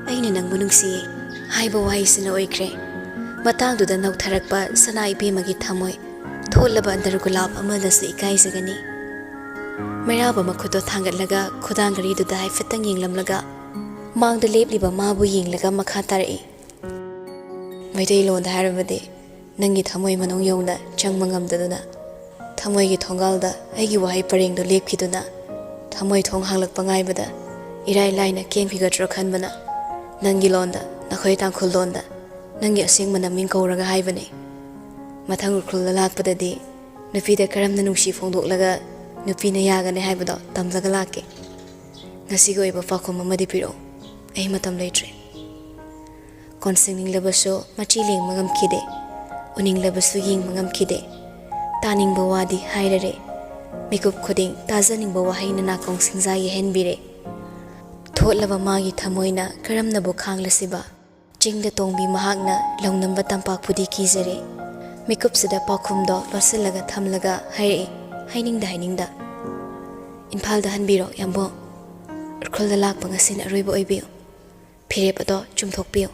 "ꯑꯩꯅ ꯅꯪꯕꯨ ꯅꯨꯡꯁꯤꯌꯦ"꯫ ꯍꯥꯏꯕ ꯋꯥꯍꯩꯁꯤꯅ ꯑꯣꯏꯈ꯭ꯔꯦ ꯃꯇꯥꯡꯗꯨꯗ ꯅꯧꯊꯔꯛꯄ ꯁꯅꯥ ꯏꯕꯦꯝꯃꯒꯤ ꯊꯃꯣꯏ꯫ ꯊꯣꯠꯂꯕ ꯅꯔꯒꯨꯂꯥꯞ ꯑꯃꯗꯁꯨ ꯏꯀꯥꯏꯖꯒꯅꯤ꯫ ꯃꯩꯔꯥꯕ ꯃꯈꯨꯠꯇꯣ ꯊꯥꯡꯒꯠꯂꯒ ꯈꯨꯗꯥꯡ ꯘꯔꯤꯗꯨꯗ ꯍꯥꯏꯐꯦꯠꯇꯪ ꯌꯦꯡꯂꯝꯂꯒ ꯃꯥꯡꯗ ꯂꯦꯞꯂꯤꯕ ꯃꯥꯕꯨ ꯌꯦꯡꯂꯒ ꯃꯈꯥ ꯇꯥꯔꯛꯏ꯫ ꯃꯩꯇꯩꯂꯣꯟꯗ ꯍꯥꯏꯔꯕꯗꯤ ꯅꯪꯒꯤ ꯊꯃꯣꯏ ꯃꯅꯨꯡ ꯌꯧꯅ ꯆꯪꯕ ꯉꯝꯗꯗꯨꯅ ꯊꯃꯣꯏꯒꯤ ꯊꯣꯡꯒꯥꯜꯗ ꯑꯩꯒꯤ ꯋꯥꯍꯩ ꯄꯔꯦꯡꯗꯨ ꯂꯦꯞꯈꯤꯗꯨꯅ ꯊꯃꯣꯏ ꯊꯣꯡ ꯍꯥꯡꯂꯛꯄ ꯉꯥꯏꯕꯗ ꯏꯔꯥꯏ ꯂꯥꯏꯅ ꯀꯦꯟꯈꯤꯒꯗ꯭ꯔꯣ ꯈꯟꯕꯅ ꯅꯪꯒꯤ ꯂꯣꯟꯗ ꯅꯈꯣꯏ ꯇꯥꯡꯈꯨꯜ ꯂꯣꯟꯗ ꯅꯪꯒꯤ ꯑꯁꯦꯡꯕ ꯅꯃꯤꯡ ꯀꯧꯔꯒ ꯍꯥꯏꯕꯅꯤ꯫ ꯃꯊꯪ ꯎꯈ꯭ꯔꯨꯜꯗ ꯂꯥꯛꯄꯗꯗꯤ ꯅꯨꯄꯤꯗ ꯀꯔꯝꯅ ꯅꯨꯡꯁꯤ ꯐꯣꯡꯗꯣꯛꯂꯒ ꯅꯨꯄꯤꯅ ꯌꯥꯒꯅꯤ ꯍꯥꯏꯕꯗꯣ ꯇꯝꯂꯒ ꯂꯥꯛꯀꯦ꯫ ꯉꯁꯤꯒꯤ ꯑꯣꯏꯕ ꯄꯥꯎꯈꯨꯝ ꯑꯃꯗꯤ ꯄꯤꯔꯛꯎ꯫ ꯑꯩ ꯃꯇꯝ ꯂꯩꯇ꯭ꯔꯦ꯫ ꯀꯣꯟꯁꯤꯡꯅꯤꯡꯂꯕꯁꯨ ꯃꯆꯤ ꯂꯦꯡꯕ ꯉꯝꯈꯤꯗꯦ꯫ ꯎꯅꯤꯡꯂꯕꯁꯨ ꯌꯦꯡꯕ ꯉꯝꯈꯤꯗꯦ꯫ ꯇꯥꯅꯤꯡꯕ ꯋꯥꯗꯤ ꯍꯥꯏꯔꯔꯦ꯫ ꯃꯤꯀꯨꯞ ꯈꯨꯗꯤꯡ ꯇꯥꯖꯅꯤꯡꯕ ꯋꯥꯍꯩꯅ ꯅꯥꯀꯣꯡ ꯁꯤꯡꯖꯥ ꯌꯩꯍꯟꯕꯤꯔꯦ꯫ ꯊꯣꯠꯂꯕ ꯃꯥꯒꯤ ꯊꯃꯣꯏꯅ ꯀꯔꯝꯅꯕꯨ ꯈꯥꯡꯂꯁꯤꯕ? ꯆꯤꯡꯗ ꯇꯣꯡꯕꯤ ꯃꯍꯥꯛꯅ ꯂꯧꯅꯝꯕ ꯇꯝꯄꯥꯛꯄꯨꯗꯤ ꯀꯤꯖꯔꯦ꯫ ꯃꯤꯀꯨꯞꯁꯤꯗ ꯄꯥꯎꯈꯨꯝꯗꯣ ꯂꯣꯠꯁꯤꯜꯂꯒ ꯊꯝꯂꯒ ꯍꯥꯏꯔꯛꯏ, ꯍꯥꯏꯅꯤꯡꯗ ꯍꯥꯏꯅꯤꯡꯗ꯫ ꯏꯝꯐꯥꯜꯗ ꯍꯟꯕꯤꯔꯣ, ꯌꯥꯝꯕꯨꯡ꯫ ꯎꯈ꯭ꯔꯨꯜꯗ ꯂꯥꯛꯄ ꯉꯁꯤꯅ ꯑꯔꯣꯏꯕ ꯑꯣꯏꯕꯤꯌꯨ꯫ ꯐꯤꯔꯦꯞ ꯑꯗꯣ ꯆꯨꯝꯊꯣꯛꯄꯤꯌꯨ꯫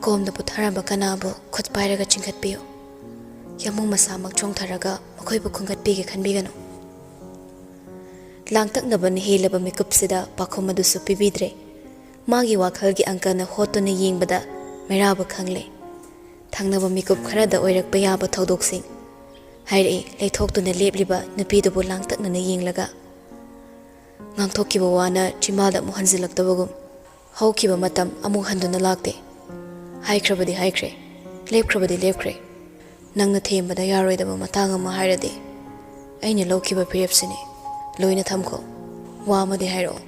ꯀꯣꯝꯗ ꯄꯨꯊꯔꯝꯕ ꯀꯅꯥꯕꯨ ꯈꯨꯠ ꯄꯥꯏꯔꯒ ꯆꯤꯡꯈꯠꯄꯤꯌꯨ꯫ ꯌꯥꯝꯕꯨꯡ ꯃꯁꯥꯃꯛ ꯆꯣꯡꯊꯔꯒ ꯃꯈꯣꯏꯕꯨ ꯈꯨꯝꯒꯠꯄꯤꯒꯦ ꯈꯟꯕꯤꯒꯅꯨ꯫ ꯂꯥꯡꯇꯛꯅꯕꯅ ꯍꯦꯜꯂꯕ ꯃꯤꯀꯨꯞꯁꯤꯗ ꯄꯥꯎꯈꯨꯝ ꯑꯗꯨꯁꯨ ꯄꯤꯕꯤꯗ꯭ꯔꯦ꯫ ꯃꯥꯒꯤ ꯋꯥꯈꯜꯒꯤ ꯑꯪꯀꯅ ꯍꯣꯠꯇꯨꯅ ꯌꯦꯡꯕꯗ ꯃꯩꯔꯥꯕ ꯈꯪꯂꯦ꯫ ꯊꯪꯅꯕ ꯃꯤꯀꯨꯞ ꯈꯔꯗ ꯑꯣꯏꯔꯛꯄ ꯌꯥꯕ ꯊꯧꯗꯣꯛꯁꯤꯡ꯫ ꯍꯥꯏꯔꯛꯏ, ꯂꯩꯊꯣꯛꯇꯨꯅ ꯂꯦꯞꯂꯤꯕ ꯅꯨꯄꯤꯗꯨꯕꯨ ꯂꯥꯡꯇꯛꯅꯅ ꯌꯦꯡꯂꯒ꯫ ꯉꯥꯡꯊꯣꯛꯈꯤꯕ ꯋꯥꯅ ꯆꯤꯝꯕꯥꯜꯗ ꯑꯃꯨꯛ ꯍꯟꯖꯤꯜꯂꯛꯇꯕꯒꯨꯝ꯫ ꯍꯧꯈꯤꯕ ꯃꯇꯝ ꯑꯃꯨꯛ ꯍꯟꯗꯨꯅ ꯂꯥꯛꯇꯦ꯫ ꯍꯥꯏꯈ꯭ꯔꯕꯗꯤ ꯍꯥꯏꯈ꯭ꯔꯦ, ꯂꯦꯞꯈ꯭ꯔꯕꯗꯤ ꯂꯦꯞꯈ꯭ꯔꯦ꯫ ꯅꯪꯅ ꯊꯦꯝꯕꯗ ꯌꯥꯔꯣꯏꯗꯕ ꯃꯇꯥꯡ ꯑꯃ ꯍꯥꯏꯔꯗꯤ, ꯑꯩꯅ ꯂꯧꯈꯤꯕ ꯐꯤꯔꯦꯞꯁꯤꯅꯤ꯫ ꯂꯣꯏꯅ ꯊꯝꯈꯣ꯫ ꯋꯥ ꯑꯃꯗꯤ ꯍꯥꯏꯔꯛꯑꯣ꯫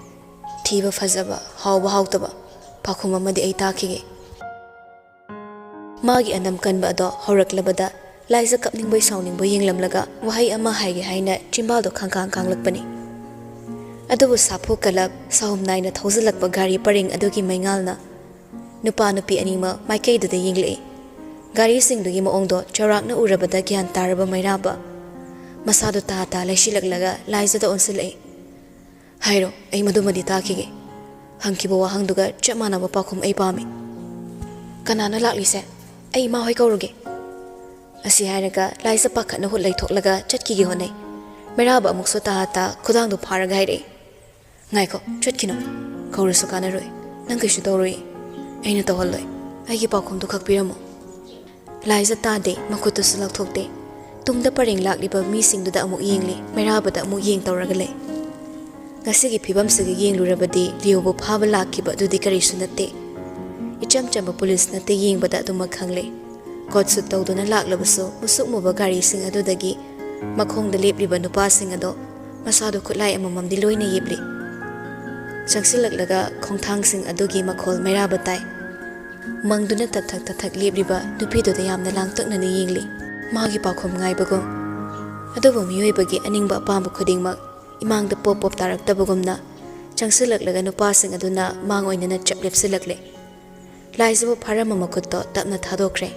ꯊꯤꯕ ꯐꯖꯕ, ꯍꯥꯎꯕ ꯍꯥꯎꯇꯕ, ꯄꯥꯎꯈꯨꯝ ꯑꯃꯗꯤ ꯑꯩ ꯇꯥꯈꯤꯒꯦ꯫ ꯃꯥꯒꯤ ꯑꯅꯝ ꯀꯟꯕ ꯑꯗꯣ ꯍꯧꯔꯛꯂꯕꯗ ꯂꯥꯏꯖ ꯀꯞꯅꯤꯡꯕꯣꯏ ꯁꯥꯎꯅꯤꯡꯕꯣꯏ ꯌꯦꯡꯂꯝꯂꯒ ꯋꯥꯍꯩ ꯑꯃ ꯍꯥꯏꯒꯦ ꯍꯥꯏꯅ ꯆꯤꯝꯕꯥꯜꯗꯣ ꯈꯪꯀꯥꯡ ꯀꯥꯡꯂꯛꯄꯅꯤ꯫ ꯑꯗꯨꯕꯨ ꯁꯥꯐꯨ ꯀꯂꯞ ꯁꯥꯍꯨꯝ ꯅꯥꯏꯅ ꯊꯧꯖꯤꯜꯂꯛꯄ ꯒꯥꯔꯤ ꯄꯔꯦꯡ ꯑꯗꯨꯒꯤ ꯃꯩꯉꯥꯜꯅ ꯅꯨꯄꯥ ꯅꯨꯄꯤ ꯑꯅꯤꯃꯛ ꯃꯥꯏꯀꯩꯗꯨꯗ ꯌꯦꯡꯂꯛꯏ꯫ ꯒꯥꯔꯤꯁꯤꯡꯗꯨꯒꯤ ꯃꯑꯣꯡꯗꯣ ꯆꯥꯎꯔꯥꯛꯅ ꯎꯔꯕꯗ ꯒ꯭ꯌꯥꯟ ꯇꯥꯔꯕ ꯃꯩꯔꯥꯕ ꯃꯁꯥꯗꯣ ꯇꯥ ꯇꯥ ꯂꯩꯁꯤꯜꯂꯛꯂꯒ ꯂꯥꯏꯖꯗ ꯑꯣꯟꯁꯤꯜꯂꯛꯏ꯫ ꯍꯥꯏꯔꯣ, ꯑꯩ ꯃꯗꯨꯃꯗꯤ ꯇꯥꯈꯤꯒꯦ꯫ ꯍꯪꯈꯤꯕ ꯋꯥꯍꯪꯗꯨꯒ ꯆꯞ ꯃꯥꯟꯅꯕ ꯄꯥꯎꯈꯨꯝ ꯑꯩ ꯄꯥꯝꯃꯤ꯫ "ꯀꯅꯥꯅꯣ ꯂꯥꯛꯂꯤꯁꯦ? ꯑꯩ ꯏꯃꯥ ꯍꯣꯏ ꯀꯧꯔꯨꯒꯦ"꯫ ꯑꯁꯤ ꯍꯥꯏꯔꯒ ꯂꯥꯏꯖ ꯄꯥꯈꯠꯅ ꯍꯨꯠ ꯂꯩꯊꯣꯛꯂꯒ ꯆꯠꯈꯤꯒꯦ ꯍꯣꯠꯅꯩ꯫ ꯃꯩꯔꯥꯕ ꯑꯃꯨꯛꯁꯨ ꯇꯥ ꯇꯥ ꯈꯨꯗꯥꯡꯗꯨ ꯐꯥꯔꯒ ꯍꯥꯏꯔꯛꯏ, "ꯉꯥꯏꯈꯣ, ꯆꯠꯈꯤꯅꯨ꯫ ꯀꯧꯔꯁꯨ ꯀꯥꯟꯅꯔꯣꯏ꯫ ꯅꯪ ꯀꯩꯁꯨ ꯇꯧꯔꯣꯏ꯫ ꯑꯩꯅ ꯇꯧꯍꯜꯂꯣꯏ꯫ ꯑꯩꯒꯤ ꯄꯥꯎꯈꯨꯝꯗꯨ ꯈꯛ ꯄꯤꯔꯝꯃꯨ"꯫ ꯂꯥꯏꯖ ꯇꯥꯗꯦ, ꯃꯈꯨꯠꯇꯨꯁꯨ ꯂꯧꯊꯣꯛꯇꯦ꯫ ꯇꯨꯡꯗ ꯄꯔꯦꯡ ꯂꯥꯛꯂꯤꯕ ꯃꯤꯁꯤꯡꯗꯨꯗ ꯑꯃꯨꯛ ꯌꯦꯡꯂꯤ, ꯃꯩꯔꯥꯕꯗ ꯑꯃꯨꯛ ꯌꯦꯡ ꯇꯧꯔꯒ ꯂꯩ꯫ ꯉꯁꯤꯒꯤ ꯐꯤꯕꯝꯁꯤꯒ ꯌꯦꯡꯂꯨꯔꯕꯗꯤ ꯂꯤꯌꯣꯕꯨ ꯐꯥꯕ ꯂꯥꯛꯈꯤꯕ ꯑꯗꯨꯗꯤ ꯀꯔꯤꯁꯨ ꯅꯠꯇꯦ꯫ ꯏꯆꯝ ꯆꯝꯕ ꯄꯨꯂꯤꯁ ꯅꯠꯇꯦ, ꯌꯦꯡꯕꯗ ꯑꯗꯨꯃꯛ ꯈꯪꯂꯦ꯫ ꯀꯣꯠ ꯁꯨꯠ ꯇꯧꯗꯨꯅ ꯂꯥꯛꯂꯕꯁꯨ ꯃꯨꯁꯨꯛ ꯃꯨꯕ ꯒꯥꯔꯤꯁꯤꯡ ꯑꯗꯨꯗꯒꯤ ꯃꯈꯣꯡꯗ ꯂꯦꯞꯂꯤꯕ ꯅꯨꯄꯥꯁꯤꯡ ꯑꯗꯣ ꯃꯁꯥꯗꯣ ꯈꯨꯠꯂꯥꯏ ꯑꯃꯃꯝꯗꯤ ꯂꯣꯏꯅ ꯌꯦꯞꯂꯤ꯫ ꯆꯪꯁꯤꯜꯂꯛꯂꯒ ꯈꯣꯡꯊꯥꯡꯁꯤꯡ ꯑꯗꯨꯒꯤ ꯃꯈꯣꯜ ꯃꯩꯔꯥꯕ ꯇꯥꯏ꯫ ꯃꯪꯗꯨꯅ ꯇꯠꯊꯛ ꯇꯠꯊꯛ ꯂꯦꯞꯂꯤꯕ ꯅꯨꯄꯤꯗꯨꯗ ꯌꯥꯝꯅ ꯂꯥꯡꯇꯛꯅꯅ ꯌꯦꯡꯂꯤ꯫ ꯃꯥꯒꯤ ꯄꯥꯎꯈꯨꯝ ꯉꯥꯏꯕꯒꯨꯝ꯫ ꯑꯗꯨꯕꯨ ꯃꯤꯑꯣꯏꯕꯒꯤ ꯑꯅꯤꯡꯕ ꯑꯄꯥꯝꯕ ꯈꯨꯗꯤꯡꯃꯛ ꯏꯃꯥꯡꯗ ꯄꯣꯞ ꯄꯣꯞ ꯇꯥꯔꯛꯇꯕꯒꯨꯝꯅ ꯆꯪꯁꯤꯜꯂꯛꯂꯒ ꯅꯨꯄꯥꯁꯤꯡ ꯑꯗꯨꯅ ꯃꯥꯡ ꯑꯣꯏꯅꯅ ꯆꯞ ꯂꯦꯞꯁꯤꯜꯂꯛꯂꯦ꯫ ꯂꯥꯏꯖꯕꯨ ꯐꯥꯔꯝꯕ ꯃꯈꯨꯠꯇꯣ ꯇꯞꯅ ꯊꯥꯗꯣꯛꯈ꯭ꯔꯦ꯫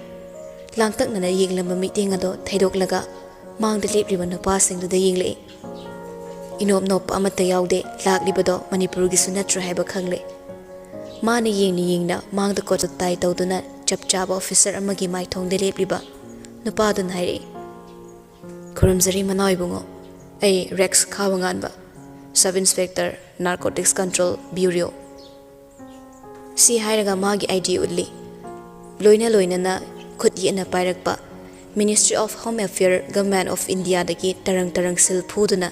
ꯂꯥꯡꯇꯛꯅꯅ ꯌꯦꯡꯂꯝꯕ ꯃꯤꯠꯌꯦꯡ ꯑꯗꯣ ꯊꯩꯗꯣꯛꯂꯒ ꯃꯥꯡꯗ ꯂꯦꯞꯂꯤꯕ ꯅꯨꯄꯥꯁꯤꯡꯗꯨꯗ ꯌꯦꯡꯂꯛꯏ꯫ ꯏꯅꯣꯞ ꯅꯣꯞꯄ ꯑꯃꯠꯇ ꯌꯥꯎꯗꯦ꯫ ꯂꯥꯛꯂꯤꯕꯗꯣ ꯃꯅꯤꯄꯨꯔꯒꯤꯁꯨ ꯅꯠꯇ꯭ꯔꯦ ꯍꯥꯏꯕ ꯈꯪꯂꯦ꯫ ꯃꯥꯅ ꯌꯦꯡꯅ ꯌꯦꯡꯅ ꯃꯥꯡꯗ ꯀꯣꯠ ꯇꯥꯏ ꯇꯧꯗꯨꯅ ꯆꯞ ꯆꯥꯕ ꯑꯣꯐꯤꯁꯔ ꯑꯃꯒꯤ ꯃꯥꯏꯊꯣꯡꯗ ꯂꯦꯞꯂꯤꯕ ꯅꯨꯄꯥꯗꯨꯅ ꯍꯥꯏꯔꯛꯏ, "ꯈꯨꯔꯨꯝꯖꯔꯤ ꯃꯅꯥꯎ ꯏꯕꯨꯡꯉꯣ꯫ ꯑꯩ Rex Khabanganba, sub inspector, narcotics control bureau". ꯁꯤ ꯍꯥꯏꯔꯒ ꯃꯥꯒꯤ ꯑꯥꯏ ꯗꯤ ꯎꯠꯂꯤ꯫ ꯂꯣꯏꯅ ꯂꯣꯏꯅꯅ ꯈꯨꯠ ꯌꯦꯠꯅ ꯄꯥꯏꯔꯛꯄ Ministry of Home Affairs, Government of Indiaꯗꯒꯤ ꯇꯔꯪ ꯇꯔꯪ ꯁꯤꯜ ꯐꯨꯗꯨꯅ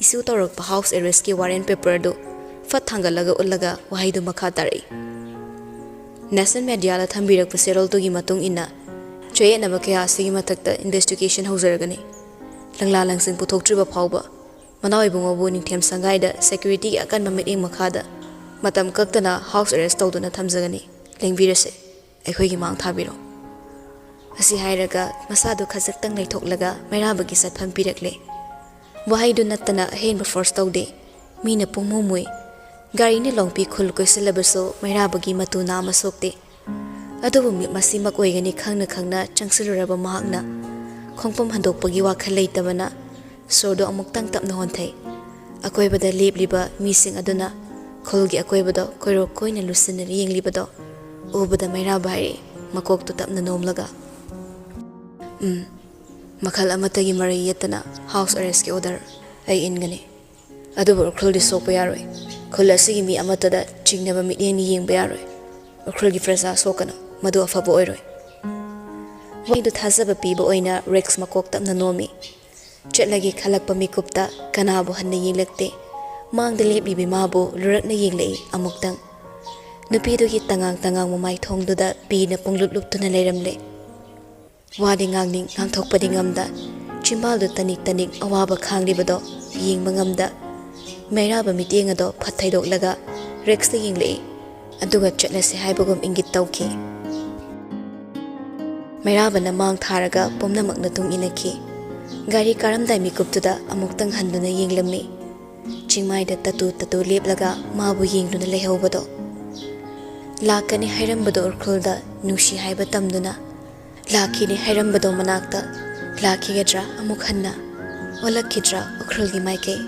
ꯏꯁꯨ ꯇꯧꯔꯛꯄ ꯍꯥꯎꯁ ꯑꯦꯔꯦꯁꯀꯤ ꯋꯥꯔꯦꯟ ꯄꯦꯄꯔꯗꯨ ꯐꯠ ꯊꯥꯡꯒꯠꯂꯒ ꯎꯠꯂꯒ ꯋꯥꯍꯩꯗꯨ ꯃꯈꯥ ꯇꯥꯔꯛꯏ, "ꯅꯦꯁꯅꯦꯜ ꯃꯦꯗꯤꯌꯥꯗ ꯊꯝꯕꯤꯔꯛꯄ ꯆꯦꯔꯣꯜꯗꯨꯒꯤ ꯃꯇꯨꯡ ꯏꯟꯅ ꯆꯌꯦꯠꯅꯕ ꯀꯌꯥ ꯑꯁꯤꯒꯤ ꯃꯊꯛꯇ ꯏꯟꯚꯦꯁꯇꯤꯒꯦꯁꯟ ꯍꯧꯖꯔꯒꯅꯤ꯫ ꯂꯪꯂꯥ ꯂꯪꯆꯤꯡ ꯄꯨꯊꯣꯛꯇ꯭ꯔꯤꯕ ꯐꯥꯎꯕ ꯃꯅꯥꯎ ꯏꯕꯨꯡꯉꯣꯕꯨ ꯅꯤꯡꯊꯦꯝ ꯁꯪꯒꯥꯏꯗ ꯁꯦꯀ꯭ꯌꯨꯔꯤꯇꯤꯒꯤ ꯑꯀꯟꯕ ꯃꯤꯠꯌꯦꯡ ꯃꯈꯥꯗ ꯃꯇꯝ ꯀꯛꯇꯅ ꯍꯥꯎꯁ ꯑꯦꯔꯦꯁ ꯇꯧꯗꯨꯅ ꯊꯝꯖꯒꯅꯤ꯫ ꯂꯦꯡꯕꯤꯔꯁꯦ, ꯑꯩꯈꯣꯏꯒꯤ ꯃꯥꯡ ꯊꯥꯕꯤꯔꯣ"꯫ ꯑꯁꯤ ꯍꯥꯏꯔꯒ ꯃꯁꯥꯗꯨ ꯈꯖꯤꯛꯇꯪ ꯂꯩꯊꯣꯛꯂꯒ ꯃꯩꯔꯥꯕꯒꯤ ꯆꯠꯐꯝ ꯄꯤꯔꯛꯂꯦ꯫ ꯋꯥꯍꯩꯗꯨ ꯅꯠꯇꯅ ꯑꯍꯦꯟꯕ ꯐꯣꯔꯁ ꯇꯧꯗꯦ꯫ ꯃꯤꯅ ꯄꯨꯡꯃꯨ ꯃꯨꯏ꯫ ꯒꯥꯔꯤꯅ ꯂꯣꯡꯄꯤ ꯈꯨꯜ ꯀꯣꯏꯁꯤꯜꯂꯕꯁꯨ ꯃꯩꯔꯥꯕꯒꯤ ꯃꯇꯨ ꯅꯥ ꯑꯃ ꯁꯣꯛꯇꯦ꯫ ꯑꯗꯨꯕꯨ ꯃꯤ-, ꯃꯁꯤꯃꯛ ꯑꯣꯏꯒꯅꯤ ꯈꯪꯅ ꯈꯪꯅ ꯆꯪꯁꯤꯜꯂꯨꯔꯕ ꯃꯍꯥꯛꯅ ꯈꯣꯡꯐꯝ ꯍꯟꯗꯣꯛꯄꯒꯤ ꯋꯥꯈꯜ ꯂꯩꯇꯕꯅ ꯁꯣꯔꯗꯨ ꯑꯃꯨꯛꯇꯪ ꯇꯞꯅ ꯍꯣꯟꯊꯩ꯫ ꯑꯀꯣꯏꯕꯗ ꯂꯦꯞꯂꯤꯕ ꯃꯤꯁꯤꯡ ꯑꯗꯨꯅ ꯈꯨꯜꯒꯤ ꯑꯀꯣꯏꯕꯗꯣ ꯀꯣꯏꯔꯣꯛ ꯀꯣꯏꯅ ꯂꯨꯁꯤꯟꯅ ꯌꯦꯡꯂꯤꯕꯗꯣ ꯎꯕꯗ ꯃꯩꯔꯥꯕ ꯍꯥꯏꯔꯛꯏ, ꯃꯀꯣꯛꯇꯨ ꯇꯞꯅ ꯅꯣꯝꯂꯒ꯫ "ꯎꯝ, ꯃꯈꯜ ꯑꯃꯠꯇꯒꯤ ꯃꯔꯩ ꯌꯦꯠꯇꯅ house arrestꯀꯤ order ꯑꯩ ꯏꯟꯒꯅꯤ꯫ ꯑꯗꯨꯕꯨ ꯎꯈ꯭ꯔꯨꯜꯗꯤ ꯁꯣꯛꯄ ꯌꯥꯔꯣꯏ꯫ ꯈꯨꯜ ꯑꯁꯤꯒꯤ ꯃꯤ ꯑꯃꯠꯇꯗ ꯆꯤꯡꯅꯕ ꯃꯤꯠꯌꯦꯡꯅ ꯌꯦꯡꯕ ꯌꯥꯔꯣꯏ꯫ ꯎꯈ꯭ꯔꯨꯜꯒꯤ ꯄ꯭ꯔꯖꯥ ꯁꯣꯛꯀꯅꯨ, ꯃꯗꯨ ꯑꯐꯕ ꯑꯣꯏꯔꯣꯏ"꯫ ꯋꯥꯍꯩꯗꯨ ꯊꯥꯖꯕ ꯄꯤꯕ ꯑꯣꯏꯅ ꯔꯦꯛꯁ ꯃꯀꯣꯛ ꯇꯞꯅ ꯅꯣꯝꯃꯤ꯫ ꯆꯠꯂꯒꯦ ꯈꯜꯂꯛꯄ ꯃꯤꯀꯨꯞꯇ ꯀꯅꯥꯕꯨ ꯍꯟꯅ ꯌꯦꯡꯂꯛꯇꯦ꯫ ꯃꯥꯡꯗ ꯂꯦꯞꯂꯤꯕꯤ ꯃꯥꯕꯨ ꯂꯨꯔꯛꯅ ꯌꯦꯡꯂꯛꯏ ꯑꯃꯨꯛꯇꯪ꯫ ꯅꯨꯄꯤꯗꯨꯒꯤ ꯇꯉꯥꯡ ꯇꯉꯥꯡ ꯃꯃꯥꯏꯊꯣꯡꯗꯨꯗ ꯄꯤꯅ ꯄꯨꯡꯂꯨꯞ ꯂꯨꯞꯇꯨꯅ ꯂꯩꯔꯝꯂꯦ꯫ ꯋꯥꯗꯤ ꯉꯥꯡꯅꯤꯡ ꯉꯥꯡꯊꯣꯛꯄꯗꯤ ꯉꯝꯗ, ꯆꯤꯝꯕꯥꯜꯗꯨ ꯇꯅꯤꯛ ꯇꯅꯤꯛ ꯑꯋꯥꯕ ꯈꯥꯡꯂꯤꯕꯗꯣ ꯌꯦꯡꯕ ꯉꯝꯗ, ꯃꯩꯔꯥꯕ ꯃꯤꯠꯌꯦꯡ ꯑꯗꯣ ꯐꯠ ꯊꯩꯗꯣꯛꯂꯒ ꯔꯦꯛꯁꯇ ꯌꯦꯡꯂꯛꯏ꯫ ꯑꯗꯨꯒ ꯆꯠꯂꯁꯤ ꯍꯥꯏꯕꯒꯨꯝ ꯏꯪꯒꯤꯠ ꯇꯧꯈꯤ꯫ ꯃꯩꯔꯥꯕꯅ ꯃꯥꯡ ꯊꯥꯔꯒ ꯄꯨꯝꯅꯃꯛꯅ ꯇꯨꯡ ꯏꯟꯅꯈꯤ꯫ ꯒꯥꯔꯤ ꯀꯥꯔꯝꯗꯥꯏ ꯃꯤꯀꯨꯞꯇꯨꯗ ꯑꯃꯨꯛꯇꯪ ꯍꯟꯗꯨꯅ ꯌꯦꯡꯂꯝꯃꯤ꯫ ꯆꯤꯡꯃꯥꯏꯗ ꯇꯇꯨ ꯇꯇꯨ ꯂꯦꯞꯂꯒ ꯃꯥꯕꯨ ꯌꯦꯡꯗꯨꯅ ꯂꯩꯍꯧꯕꯗꯣ꯫ ꯂꯥꯛꯀꯅꯤ ꯍꯥꯏꯔꯝꯕꯗꯣ ꯎꯈ꯭ꯔꯨꯜꯗ ꯅꯨꯡꯁꯤ ꯍꯥꯏꯕ ꯇꯝꯗꯨꯅ, ꯂꯥꯛꯈꯤꯅꯤ ꯍꯥꯏꯔꯝꯕꯗꯣ ꯃꯅꯥꯛꯇ, ꯂꯥꯛꯈꯤꯒꯗ꯭ꯔꯥ ꯑꯃꯨꯛ ꯍꯟꯅ? ꯑꯣꯜꯂꯛꯈꯤꯗ꯭ꯔꯥ ꯎꯈ꯭ꯔꯨꯜꯒꯤ ꯃꯥꯏꯀꯩ?